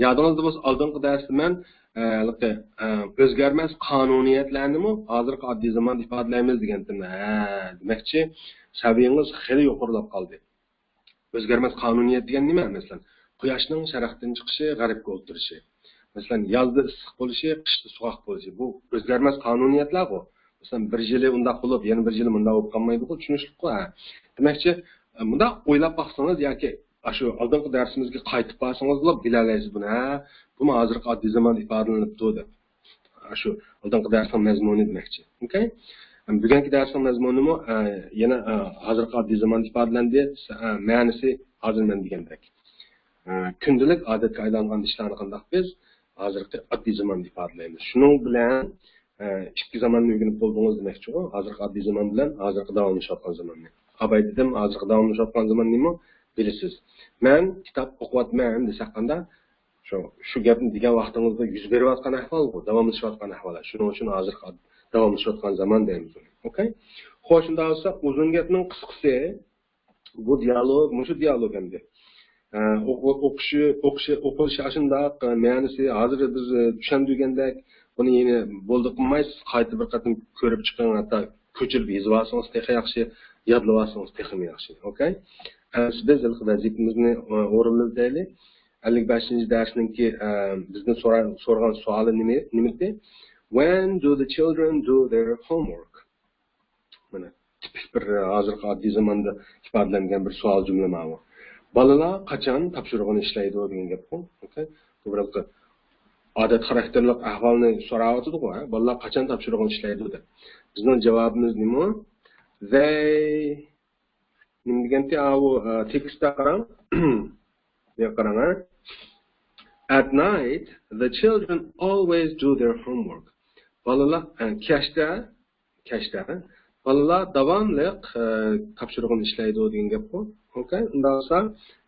يادىڭىزدا بولسا، ئالدىنقى دەرستە مەن، ھە، ھېلىقى، ھە، ئۆزگەرمەس قانۇنىيەتلەرنىمۇ ھازىرقى ئاددىي زاماندا ئىپادىلەيمىز دېگەنتىم. ھە، دېمەكچى، سەۋىيىڭىز خېلى يۇقىرىلاپ قالدى. ئۆزگەرمەس قانۇنىيەت دېگەن نېمە؟ مەسىلەن، قۇياشنىڭ شەرقتىن چىقىشى، غەربكە ئولتۇرۇشى. مەسىلەن، يازدا ئىسسىق بولۇشى، قىشتا سوغۇق بولۇشى. بۇ ئۆزگەرمەس قانۇنىيەتلەرغۇ. مەسىلەن، بىر يىلى ئۇنداق بولۇپ، يەنە بىر يىلى مۇنداق بولۇپ قالمايدىغۇ، چۈشىنىشلىكقۇ، ھە. دېمەكچى، مۇنداق ئويلاپ باقسىڭىز ياكى ئاشۇ ئالدىنقى دەرسىمىزگە قايتىپ بارسىڭىزلا بىلەلەيسىز بۇنى، ھە. بۇمۇ ھازىرقى ئاددىي زامان ئىپادىلىنىپتۇ دەپ. شۇ ئالدىنقى دەرسنىڭ مەزمۇنى دېمەكچى. ئوكەي؟ بۈگۈنكى دەرسنىڭ مەزمۇنىمۇ، ئە، يەنە، ئە، ھازىرقى ئاددىي زاماندا ئىپادىلەندى. ئە، مەنىسى ھازىر مەن دېگەندەك. ئە، كۈندىلىك ئادەتكە ئايلانغان ئىشلارنى قانداق بىز ھازىرقى ئاددىي زاماندا ئىپادىلەيمىز. شۇنىڭ بىلەن، ئە، ئىككى زاماننى ئۆگىنىپ بولدىڭىز دېمەكچىغۇ. ھازىرقى ئاددىي زامان بىلەن ھازىرقى داۋاملىشىۋاتقان زاماننى. ئاباي دېدىم، ھازىرقى داۋاملىشىۋاتقان زامان نېمە؟ بىلىسىز. مەن كىتاب ئوقۇۋاتىمەن دېسەك قانداق؟ شۇ، شۇ گەپنى دېگەن ۋاقتىڭىزدا يۈز بېرىۋاتقان ئەھۋالغۇ، داۋاملىشىۋاتقان ئەھۋال. شۇنىڭ ئۈچۈن ھازىرقى ئاد-، داۋاملىشىۋاتقان زامان دەيمىز ئۇنى. ئوكەي؟ خوش، شۇنداق بولسا، ئۇزۇن گەپنىڭ قىسقىسى، بۇ دىيالوگ، مۇشۇ دىيالوگ ئەمدى. ئە، ئوقۇ-، ئوقۇشى، ئوقۇشى، ئوقۇلۇشى ئاشۇنداق، ئە، مەنىسى، ھازىر بىز، ئە، چۈشەندۈرگەندەك، بۇنى يەنە بولدى قىلمايسىز، قايتا بىر قېتىم كۆرۈپ چىقىڭ، ھەتتا كۆچۈرۈپ يېزىۋالسىڭىز تېخى ياخشى. يادلىۋالسىڭىز تېخىمۇ ياخشى. ئوكەي؟ ئەمسە بىز ھېلىقى ۋەزىپىمىزنى، ئە، ئورۇنلىۋېتەيلى. ئەللىك بەشىنچى دەرسنىڭكى، ئە، بىزدىن سورا-، سورىغان سوئالى نېمە، نېمىدى؟ When do the children do their homework? مانا، تىپىك بىر، ئە، ھازىرقى ئاددىي زاماندا ئىپادىلەنگەن بىر سوئال جۈملە ماۋۇ. بالىلار قاچان تاپشۇرۇقىنى ئىشلەيدۇ دېگەن گەپقۇ. ئوكەي؟ بۇ بىر ئادەت خاراكتېرلىك ئەھۋالنى سوراۋاتىدۇ-غۇ، ھە؟ بالىلار قاچان تاپشۇرۇقنى ئىشلەيدۇ دەپ. بىزنىڭ جاۋابىمىز نېمە؟ They. نېمە دېگەنتى؟ ئاۋۇ، ئە، تېكىستتا قاراڭ. بۇياققا قاراڭ، ھە؟ At night, the children always do their homework. بالىلار، ئە، كەچتە، كەچتە، بالىلار داۋاملىق، ئە، تاپشۇرۇقىنى ئىشلەيدۇ دېگەن گەپقۇ. ئوكەي؟ ئۇنداق بولسا،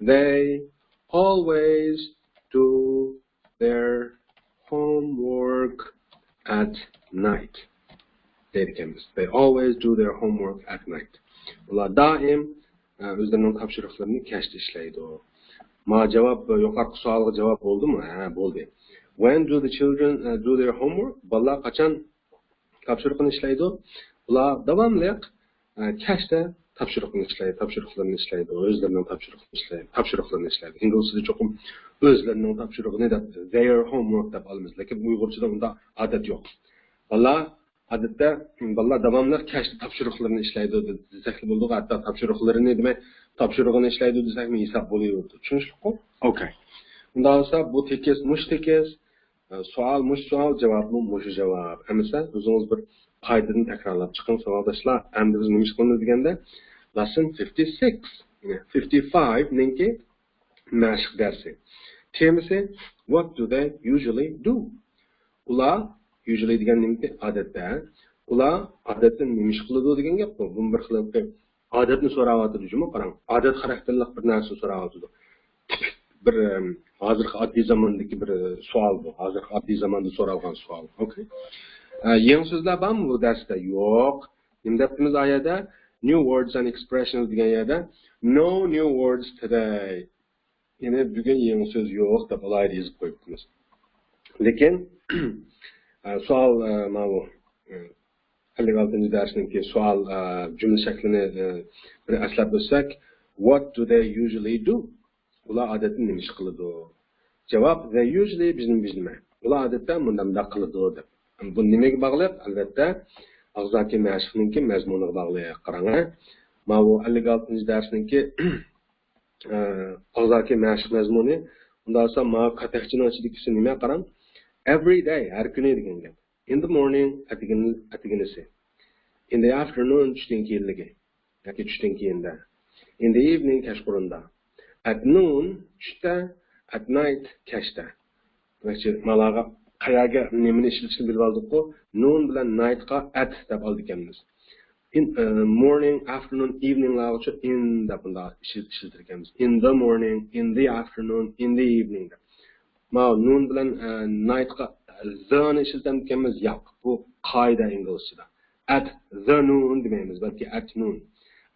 they always do their homework at night دەيدىكەنمىز. They always do their homework at night. ئۇلار دائىم، ئە، ئۆزلىرىنىڭ تاپشۇرۇقلىرىنى كەچتە ئىشلەيدۇ. ما جاۋاب، يۇقىرىقى سوئالغا جاۋاب بولدىمۇ؟ ھە، بولدى. When do the children, ئە، do their homework? بالىلار قاچان تاپشۇرۇقىنى ئىشلەيدۇ؟ ئۇلار داۋاملىق، ئە، كەچتە تاپشۇرۇقنى ئىشلەيدۇ، تاپشۇرۇقلىرىنى ئىشلەيدۇ، ئۆزلىرىنىڭ تاپشۇرۇقىنى ئىشلەيدۇ، تاپشۇرۇقلىرىنى ئىشلەيدۇ. ئىنگلىزچىدا چوقۇم ئۆزلىرىنىڭ تاپشۇرۇقىنى دەپ، their homework دەپ ئالىمىز. لېكىن ئۇيغۇرچىدا ئۇنداق ئادەت يوق. بالىلار ئادەتتە، بالىلار داۋاملىق كەچتە تاپشۇرۇقلىرىنى ئىشلەيدۇ دە-، دېسەكلا بولىدۇ. ھەتتا تاپشۇرۇقلىرىنى دېمەي، تاپشۇرۇقىنى ئىشلەيدۇ دېسەكمۇ ھېساب بولۇۋېرىدۇ. چۈشىنىشلىكقۇ؟ ئوكەي. ئۇنداق بولسا بۇ تېكىست، مۇشۇ تېكىست، ئە، سوئال، مۇشۇ سوئال، جاۋابمۇ مۇشۇ جاۋاب. ئەمىسە ئۆزىڭىز بىر قائىدىدىن تەكرارلاپ چىقىڭ، ساۋاقداشلار. ئەمدى بىز نېمە ئىش قىلىمىز دېگەندە، lesson fifty six، يەنى fifty five نىڭكى مەشىق دەرسى. تېمىسى، what do they usually do? ئۇلار، usually دېگەن نېمىكى؟ ئادەتتە. ئۇلار ئادەتتە نېمە ئىش قىلىدۇ دېگەن گەپقۇ. بۇمۇ بىر خىل ئادەتنى سوراۋاتىدۇ جۇمۇ، قاراڭ. ئادەت خاراكتېرلىق بىر نەرسىنى سوراۋاتىدۇ. تىپىك بىر، ئەم، ھازىرقى ئاددىي زاماندىكى بىر، ئە، سوئال بۇ. ھازىرقى ئاددىي زاماندا سورالغان سوئال. ئوكەي. ئە، يېڭى سۆزلەر بارمۇ بۇ دەرستە؟ يوق. نېمە دەپتىمىز ئا يەردە؟ New words and expressions دېگەن يەردە no new words today. يەنى بۈگۈن يېڭى سۆز يوق دەپ ئالاھىدە يېزىپ قويۇپتىمىز. لېكىن، ئە، سوئال، ئە، ماۋۇ، ئە، ئەللىك ئالتىنچى دەرسنىڭكى سوئال، ئە، جۈملە شەكلىنى، ئە، بىر ئەسلەپ ئۆتسەك، what do they usually do? ئۇلار ئادەتتە نېمە ئىش قىلىدۇ؟ جاۋاب، they usually بىز نېمە، بىز نېمە؟ ئۇلار ئادەتتە مۇنداق، مۇنداق قىلىدۇ دەپ. بۇ نېمىگە باغلىق؟ ئەلۋەتتە، ئاغزاكى مەشىقنىڭكى مەزمۇنىغا باغلىق. قاراڭ، ھە؟ ماۋۇ ئەللىك ئالتىنچى دەرسنىڭكى، ئە، ئاغزاكى مەشىق مەزمۇنى. ئۇنداق بولسا، ماۋۇ كاتەكچىنىڭ ئىچىدىكىسى نېمە؟ قاراڭ. Every day، ھەر كۈنى دېگەن گەپ. In the morning، ئەتىگىن-، ئەتىگىنىسى. In the afternoon، چۈشتىن كېيىنلىكى. ياكى چۈشتىن كېيىندە. In the evening، كەچقۇرۇندا. At noon، چۈشتە. At night، كەچتە. دېمەكچى، مالاغا قەيەرگە نېمىنى ئىشلىتىشنى بىلىۋالدۇققۇ، noon بىلەن night قا at دەپ ئالىدىكەنمىز. In، ئە، morning، afternoon، evening لارغىچۇ in دەپ بۇنداق ئىشلىتىدىكەنمىز. In the morning، in the afternoon، in the evening دەپ. ماۋۇ noon بىلەن، ئە، night قا the نى ئىشلىتەمدىكەنمىز؟ ياق. بۇ قائىدە ئىنگلىزچىدا. At the noon دېمەيمىز، بەلكى at noon.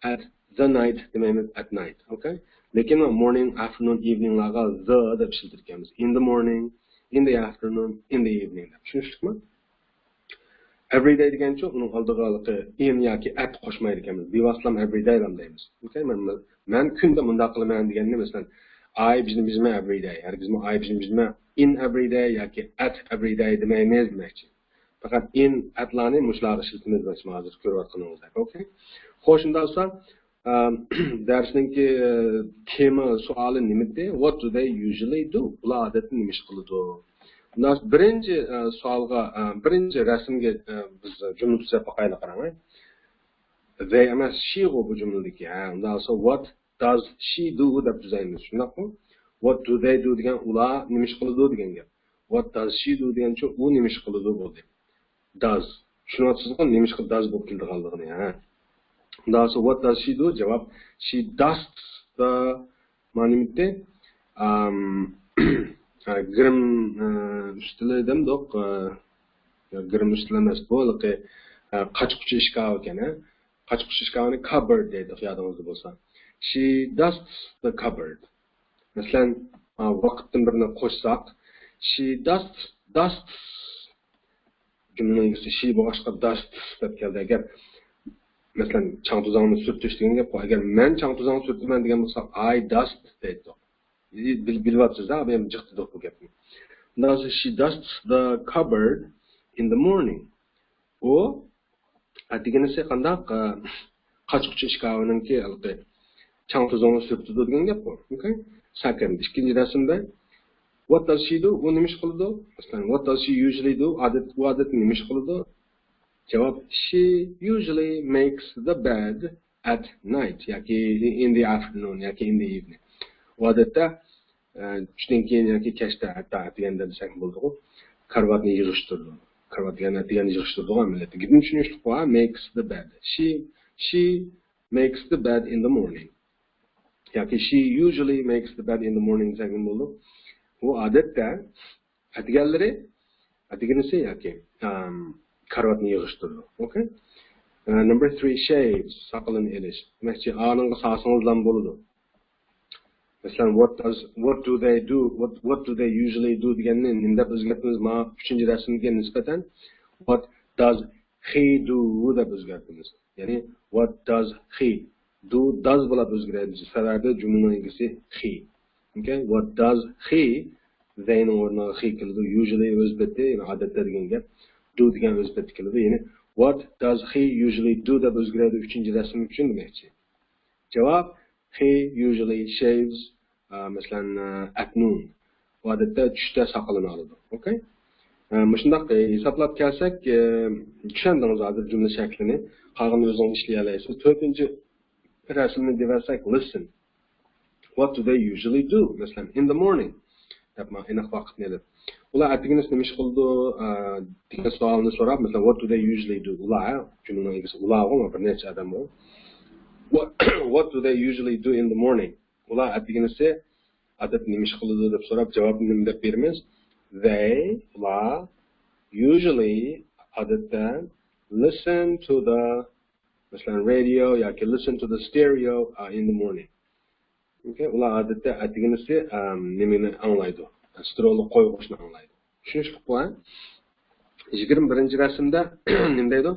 At the night دېمەيمىز، at night. ئوكەي؟ لېكىن morning، afternoon، evening لارغا the دەپ ئىشلىتىدىكەنمىز. In the morning، in the afternoon، in the evening دەپ. چۈشىنىشلىكمۇ؟ Every day دېگەنچۇ، ئۇنىڭ ئالدىغا ھېلىقى in ياكى at قوشمايدىكەنمىز. بىۋاسىتىلا every day لام دەيمىز. ئوكەي؟ مەن، مەن كۈندە مۇنداق قىلىمەن دېگەندە، مەسىلەن، I بىزنى بىزمە every day. ھەرگىزمۇ I بىزنى بىزمە in every day ياكى at every day دېمەيمىز دېمەكچى. پەقەت in، at لارنى مۇشۇلارغا ئىشلىتىمىز دېمەكچى، ھازىر كۆرۈۋاتقىنىڭىزدەك. ئوكەي؟ خوش، ئۇنداق بولسا، ئە، دەرسنىڭكى، ئە، تېما سوئالى نېمىدى؟ What do they usually do? ئۇلار ئادەتتە نېمە ئىش قىلىدۇ؟ مۇنداق، بىرىنچى، ئە، سوئالغا، ئە، بىرىنچى رەسىمگە، ئە، بىز جۈملە تۈزەپ باقايلى، قاراڭ. They ئەمەس، she غۇ بۇ جۈملىدىكى. ھە، ئۇنداق بولسا، what does she do دەپ تۈزەيمىز، شۇنداقمۇ؟ What do they do دېگەن ئۇلار نېمە ئىش قىلىدۇ دېگەن گەپ. What does she do دېگەنچۇ ئۇ نېمە ئىش قىلىدۇ بولدى. Does. چۈشىنىۋاتىسىزغۇ، نېمە ئىش قىلىپ does بولۇپ كېلىدىغانلىقىنى، ھە؟ ئۇنداق بولسا، what does she do؟ جاۋاب، she dusts the، مانا نېمە دېدى؟ ئام، ھە، گىرىم، ئە، ئۈستىلى دېمىدۇق، ئە، گىرىم ئۈستىلى ئەمەس، بۇ ھېلىقى، ئە، قاچا-قۇچا ئىشكاپى ئىكەن، ھە؟ قاچا-قۇچا ئىشكاپىنى cupboard دەيدۇ، يادىڭىزدا بولسا. She dusts the cupboard. مەسىلەن، ئا، ۋاقىتتىن بىرنى قوشساق، she dusts، dusts. جۈملىنىڭ ئىگىسى she بولغاچقا dusts دەپ كەلدى. ئەگەر مەسىلەن، چاڭ توزاڭنى سۈرتۈش دېگەن گەپ. ئەگەر مەن چاڭ توزاڭنى سۈرتىمەن دېگەن بولسا، I dust دەيدۇ. بىل-، بىلىۋاتىسىز-ھە، بۇ يەردە جىق دېدۇق بۇ گەپنى. Now she dusts the cupboard in the morning. ئۇ ئەتىگىنىسى قانداق، ئە، قاچقۇچ ئىشكاپىنىڭكى ھېلىقى چاڭ توزۇڭىنى سۈرتىدۇ دېگەن گەپقۇ. ئوكەي. سەكەند، ئىككىنچى رەسىمدە. What does she do? ئۇ نېمە ئىش قىلىدۇ؟ مەسىلەن، what does she usually do? ئادەت، ئۇ ئادەتتە نېمە ئىش قىلىدۇ؟ جاۋاب، she usually makes the bed at night ياكى in the afternoon ياكى in the evening. ئۇ ئادەتتە، ئە، چۈشتىن كېيىن ياكى كەچتە، ھەتتا ئەتىگەندە دېسەك بولىدىغۇ. كارىۋاتنى يىغىشتۇرىدۇ. كارىۋات دېگەن ئەتىگەندە يىغىشتۇرىدىغۇ ئەمەلىيەتتە. گېپىم چۈشىنىشلىكقۇ، makes the bed. She, she makes the bed in the morning. ياكى she usually makes the bed in the morning دېسەك نېمە بولىدۇ؟ ئۇ ئادەتتە ئەتىگەنلىرى، ئەتىگىنىسى ياكى، ئەم، كارىۋاتنى يىغىشتۇرىدۇ. ئوكەي. ئە، number three، shave، ساقىلىنى ئېلىش. دېمەكچى، ئانىڭغا سالسىڭىزلا بولىدۇ. مەسىلەن، what does, what do they do, what, what do they usually do دېگەننى نېمە دەپ ئۆزگەرتىمىز؟ مانا ئۈچىنچى رەسىمگە نىسبەتەن what does he do دەپ ئۆزگەرتىمىز. يەنى what does he do، does بىلەن ئۆزگەرتىمىز. سەۋەبى جۈملىنىڭ ئىگىسى he. ئوكەي، what does he، they نىڭ ئورنىغا he كېلىدۇ. Usually ئۆز پېتى، يەنى ئادەتتە دېگەن گەپ. Do دېگەن ئۆز پېتى كېلىدۇ. يەنى what does he usually do دەپ ئۆزگىرەيدۇ ئۈچىنچى رەسىم ئۈچۈن دېمەكچى. جاۋاب، he usually shaves، ئا، مەسىلەن، ئا، at noon. ئۇ ئادەتتە چۈشتە ساقىلىنى ئالىدۇ. ئوكەي؟ ئا، مۇشۇنداق، ئە، ھېسابلاپ كەلسەك، ئە، چۈشەندىڭىز ھازىر جۈملە شەكلىنى. قالغىنىنى ئۆزىڭىز ئىشلىيەلەيسىز. تۆتىنچى رەسىمنى دېۋەرسەك، listen. What do they usually do? مەسىلەن، in the morning. دەپ ماڭا ئېنىق ۋاقىتنى ئېلىپ. ئۇلار ئەتىگىنىسى نېمە ئىش قىلىدۇ، ئا، دېگەن سوئالنى سوراپ، مەسىلەن، what do they usually do؟ ئۇلار، جۈملىنىڭ ئىگىسى ئۇلارغۇ، بىر نەچچە ئادەمغۇ. What, what do they usually do in the morning? ئۇلار ئەتىگىنىسى ئادەتتە نېمە ئىش قىلىدۇ دەپ سوراپ، جاۋابنى نېمە دەپ بېرىمىز؟ They، ئۇلار، usually، ئادەتتە، listen to the، مەسىلەن، radio ياكى listen to the stereo، ئا، in the morning. ئوكەي، ئۇلار ئادەتتە ئەتىگىنىسى، ئەم، نېمىنى ئاڭلايدۇ؟ ستېرېئولۇق قويغۇچنى ئاڭلايدۇ. چۈشىنىشلىكقۇ، ھە؟ يىگىرمە بىرىنچى رەسىمدە نېمە دەيدۇ؟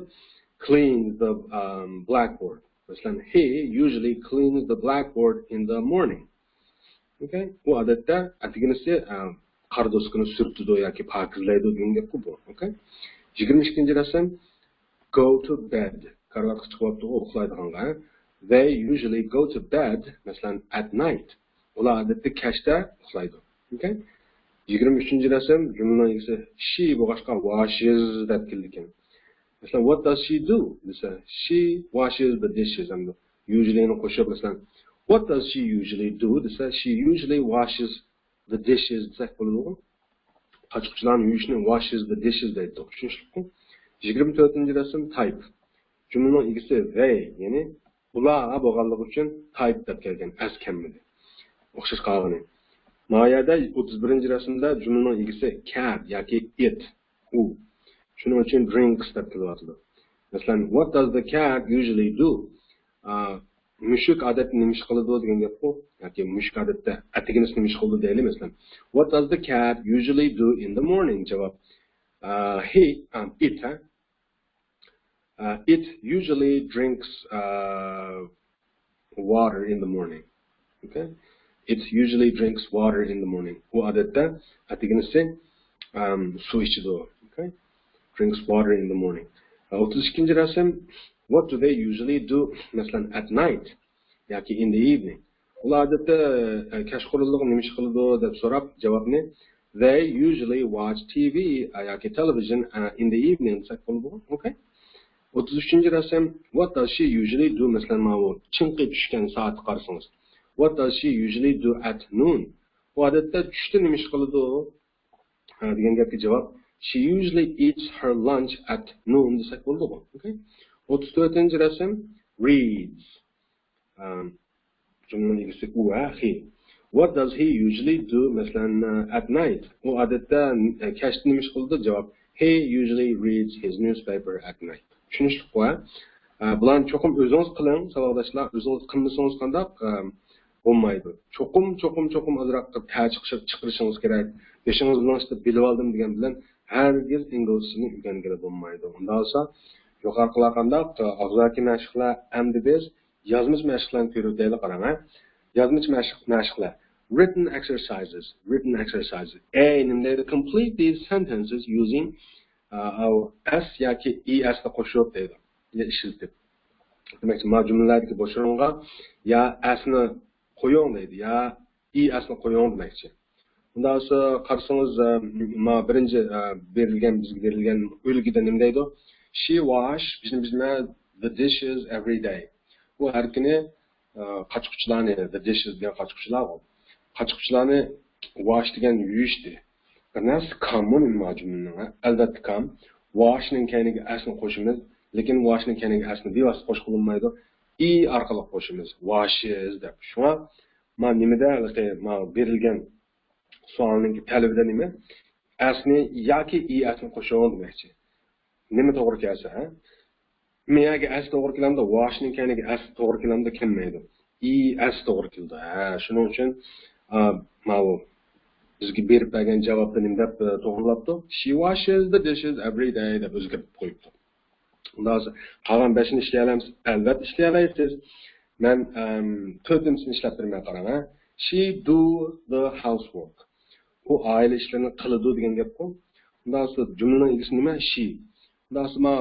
Cleans the, um, blackboard. مەسىلەن، he usually cleans the blackboard in the morning. ئوكەي، ئۇ ئادەتتە ئەتىگىنىسى، ئەم، قارا دوسكىنى سۈرتىدۇ ياكى پاكىزلايدۇ دېگەن گەپقۇ بۇ. ئوكەي. يىگىرمە ئىككىنچى رەسىم، go to bed. كارىۋاتقا چىقىۋاپتۇغۇ، ئۇخلايدىغانغا. They usually go to bed، مەسىلەن، at night. ئۇلار ئادەتتە كەچتە ئۇخلايدۇ. ئوكەي؟ يىگىرمە ئۈچىنچى رەسىم، جۈملىنىڭ ئىگىسى she بولغاچقا، washes دەپ كېلىدىكەن. مەسىلەن، what does she do دېسە، she washes the dishes. ئەمدى usually نى قوشۇپ، مەسىلەن، what does she usually do دېسە، she usually washes the dishes دېسەك بولىدىغۇ. قاچقۇچلارنى يۇيۇشنى washes the dishes دەيدۇ. چۈشىنىشلىكقۇ؟ يىگىرمە تۆتىنچى رەسىم، type. جۈملىنىڭ ئىگىسى they، يەنى ئۇلار بولغانلىقى ئۈچۈن type دەپ كەلگەن، ئەس كەلمىدى. ئوخشاش قالغىنى. ما يەردە ئوتتۇز بىرىنچى رەسىمدە جۈملىنىڭ ئىگىسى cat ياكى it، ئۇ. شۇنىڭ ئۈچۈن drinks دەپ كېلىۋاتىدۇ. مەسىلەن، what does the cat usually do? ئا، مۈشۈك ئادەتتە نېمە ئىش قىلىدۇ دېگەن گەپقۇ. ياكى مۈشۈك ئادەتتە ئەتىگىنىسى نېمە ئىش قىلىدۇ دەيلى، مەسىلەن. What does the cat usually do in the morning؟ جاۋاب. ئا، he، ئا، it، ھە؟ ئا، it usually drinks، ئا، water in the morning. ئوكەي؟ It usually drinks water in the morning. ئۇ ئادەتتە ئەتىگىنىسى، ئەم، سۇ ئىچىدۇ. ئوكەي؟ Drinks water in the morning. ئوتتۇز ئىككىنچى رەسىم. What do they usually do? مەسىلەن، at night ياكى in the evening. ئۇلار ئادەتتە، ئە، كەچقۇرۇنلۇق نېمە ئىش قىلىدۇ دەپ سوراپ، جاۋابنى they usually watch T V ياكى television، ئە، in the evening دېسەك بولىدۇ. ئوكەي؟ ئوتتۇز ئۈچىنچى رەسىم. What does she usually do? مەسىلەن، ماۋۇ چىڭقى چۈشكەن سائەتكە قارىسىڭىز. What does she usually do at noon? ئۇ ئادەتتە چۈشتە نېمە ئىش قىلىدۇ؟ ھە، دېگەن گەپكە جاۋاب، she usually eats her lunch at noon دېسەك بولىدىغۇ. ئوكەي؟ ئوتتۇز تۆتىنچى رەسىم، reads. ئەم، جۈملىنىڭ ئىگىسى ئۇ، ھە، he. What does he usually do? مەسىلەن، ئە، at night. ئۇ ئادەتتە، ئە، كەچتە نېمە ئىش قىلىدۇ؟ جاۋاب، he usually reads his newspaper at night. چۈشىنىشلىكقۇ، ھە؟ ئە، بۇلارنى چوقۇم ئۆزىڭىز قىلىڭ، ساۋاقداشلار. ئۆزىڭىز قىلمىسىڭىز قانداق، ئە، بولمايدۇ. چوقۇم، چوقۇم، چوقۇم ئازراق تەر چىقىرىشىڭىز كېرەك. بېشىڭىز بىلەن ئىشتە بىلىۋالدىم دېگەن بىلەن ھەرگىز ئىنگلىزچىنى ئۆگەنگىلى بولمايدۇ. ئۇنداق بولسا، يۇقىرىقىلار قانداق؟ ئاغزاكى مەشىقلەر. ئەمدى بىز يازمىچە مەشىقلەرنى كۆرۈپ دەيلى، قاراڭ، ھە. يازمىچە مەشىق، مەشىقلەر. Written exercises. Written exercises. ئەي، نېمە دەيدۇ؟ Complete these sentences using ئە، ئەس ياكى ئىئەسنى قوشۇپ دەيدۇ. يا ئىشلىتىپ. دېمەكچى، ما جۈملىلەردىكى بوش ئورۇنغا يا ئەسنى قويۇڭ دەيدۇ، يا ئىئەسنى قويۇڭ دېمەكچى. ئۇنداق بولسا قارىسىڭىز، ئە، ما بىرىنچى، ئە، بېرىلگەن، بىزگە بېرىلگەن ئۈلگىدە نېمە دەيدۇ؟ She wash، بىزنى، بىزنى، the dishes every day. ئۇ ھەر كۈنى، ئە، قاچا-قۇچىلارنى، the dishes دېگەن قاچا-قۇچىلارغۇ. قاچا-قۇچىلارنى wash دېگەن يۇيۇشتى. بىر نەرسە كاممۇ نېمە جۈملىنىڭ، ھە؟ ئەلۋەتتە كام. Wash نىڭ كەينىگە ئەسنى قوشىمىز، لېكىن wash نىڭ كەينىگە ئەسنى بىۋاسىتە قوشقىلى بولمايدۇ. ئى ئارقىلىق قوشىمىز. Washes دەپ. شۇڭا ما نېمىدە ھېلىقى ما بېرىلگەن سوئالنىڭ تەلىپىدە نېمە؟ ئەسنى ياكى ئىئەسنى قوشۇڭ دېمەكچى. نېمە توغرا كەلسە، ھە؟ مېيەگە ئەس توغرا كېلەمدۇ؟ Wash نىڭ كەينىگە ئەس توغرا كېلەمدۇ؟ كەلمەيدۇ. ئىئەس توغرا كېلىدۇ. ھە، شۇنىڭ ئۈچۈن، ئا، ماۋۇ بىزگە بېرىپ بەرگەن جاۋابتا نېمە دەپ، ئە، توغرىلاپتۇ؟ She washes the dishes every day دەپ ئۆزگەرتىپ قويۇپتۇ. ئۇنداق بولسا، قالغان بەشىنى ئىشلىيەلەمسىز؟ ئەلۋەتتە ئىشلىيەلەيسىز. مەن، ئەم، تۆتىنچىسىنى ئىشلەپ بېرىمەن، قاراڭ، ھە. She do the housework. ئۇ ئائىلە ئىشلىرىنى قىلىدۇ دېگەن گەپقۇ. ئۇنداق بولسا جۈملىنىڭ ئىگىسى نېمە؟ She. ئۇنداق بولسا ما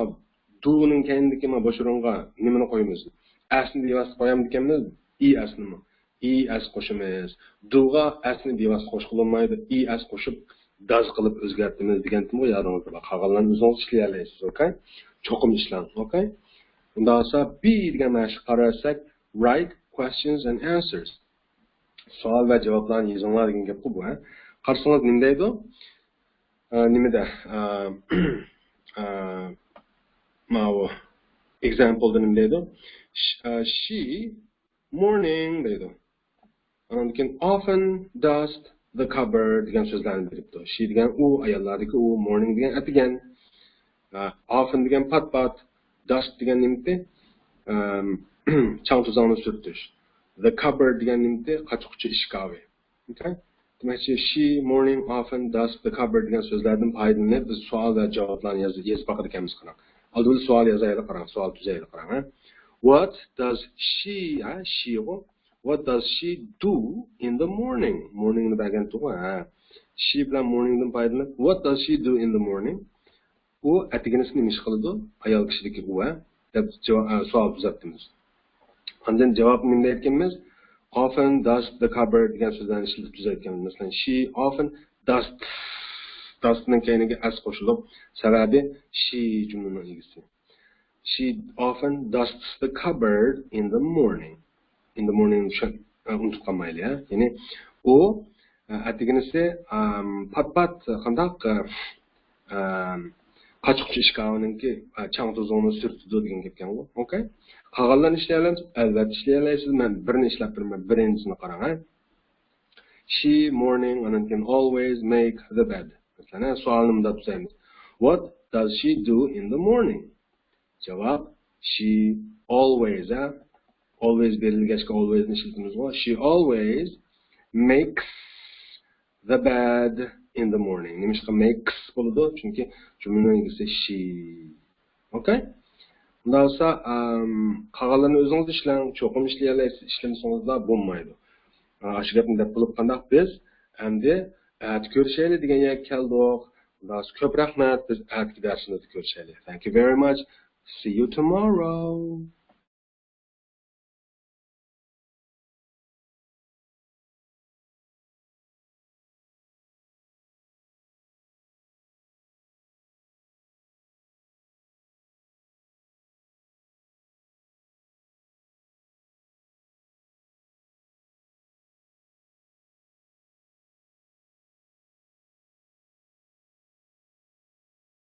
do نىڭ كەينىدىكى ما بوش ئورۇنغا نېمىنى قويىمىز؟ ئەسنى بىۋاسىتە قويامدىكەنمىز؟ ئىئەسنىمۇ؟ ئىئەس قوشىمىز. Do غا ئەسنى بىۋاسىتە قوشقىلى بولمايدۇ. ئىئەس قوشۇپ، does قىلىپ ئۆزگەرتىمىز دېگەنتىمغۇ يادىڭىزدا بار. قالغانلارنى ئۆزىڭىز ئىشلىيەلەيسىز، ئوكەي؟ چوقۇم ئىشلەڭ، ئوكەي؟ ئۇنداق بولسا بى دېگەن مەشىققە قارىۋەتسەك، write questions and answers. سوئال ۋە جاۋابلارنى يېزىڭلار دېگەن گەپقۇ بۇ، ھە؟ قارىسىڭىز نېمە دەيدۇ؟ ئە، نېمىدە؟ ئە، ئە، ماۋۇ example دا نېمە دەيدۇ؟ Sh-، ئە، she morning دەيدۇ. ئاندىن كېيىن often dust the cupboard دېگەن سۆزلەرنى بېرىپتۇ. She دېگەن ئۇ، ئاياللاردىكى ئۇ، morning دېگەن ئەتىگەن. ئە، often دېگەن پات-پات، dust دېگەن نېمىتى؟ ئەم، چاڭ-توزاڭنى سۈرتۈش. The cupboard دېگەن نېمىتى؟ قاچا-قۇچا ئىشكاپى. ئوكەي؟ دېمەكچى، she morning often dust the cupboard دېگەن سۆزلەردىن پايدىلىنىپ، بىز سوئال ۋە جاۋابلارنى ياز-، يېزىپ باقىدىكەنمىز، قاراڭ. ئالدى بىلەن سوئال يازايلى، قاراڭ. سوئال تۈزەيلى، قاراڭ، ھە. What does she، ھە، she غۇ. What does she do in the morning? Morning نى بەرگەنتىغۇ، ھە. She بىلەن morning دىن پايدىلىنىپ، what does she do in the morning? ئۇ ئەتىگىنىسى نېمە ئىش قىلىدۇ؟ ئايال كىشىدىكى ئۇ، ھە؟ دەپ جاۋا-، ئە، سوئال تۈزەتتىمىز. ئاندىن جاۋابنى نېمە دەيدىكەنمىز؟ Often dust the cupboard دېگەن سۆزلەرنى ئىشلىتىپ تۈزەيدىكەنمىز. مەسىلەن، she often dusts. Dust نىڭ كەينىگە ئەس قوشۇلۇپ، سەۋەبى she جۈملىنىڭ ئىگىسى. She often dusts the cupboard in the morning. In the morning شۇ، ئە، ئۇنتۇپ قالمايلى، ھە. يەنى ئۇ، ئە، ئەتىگىنىسى، ئەم، پات-پات قانداق، ئە، ئەم، قاچا-قۇچا ئىشكاپىنىڭكى، ئە، چاڭ-توزۇڭىنى سۈرتىدۇ دېگەن گەپكەنغۇ. ئوكەي. قالغانلارنى ئىشلىيەلەمسىز؟ ئەلۋەتتە ئىشلىيەلەيسىز. مەن بىرنى ئىشلەپ بېرىمەن، بىرىنچىسىنى قاراڭ، ھە. She morning، ئاندىن كېيىن always make the bed. مەسىلەن، ھە، سوئالنى مۇنداق تۈزەيمىز. What does she do in the morning? جاۋاب، she always، ھە؟ Always بېرىلگەچكە always نى ئىشلىتىمىزغۇ. She always makes the bed in the morning. نېمىشقا makes بولىدۇ؟ چۈنكى جۈملىنىڭ ئىگىسى she. ئوكەي؟ ئۇنداق بولسا، ئەم، قالغانلىرىنى ئۆزىڭىز ئىشلەڭ. چوقۇم ئىشلىيەلەيسىز. ئىشلىمىسىڭىزلا بولمايدۇ. ئا، ئاشۇ گەپنى دەپ بولۇپ قانداق بىز ئەمدى ئەتە كۆرۈشەيلى دېگەن يەرگە كەلدۇق. ئۇنداق بولسا كۆپ رەھمەت. بىز ئەتىكى دەرسىمىزدە كۆرۈشەيلى. Thank you very much. See you tomorrow.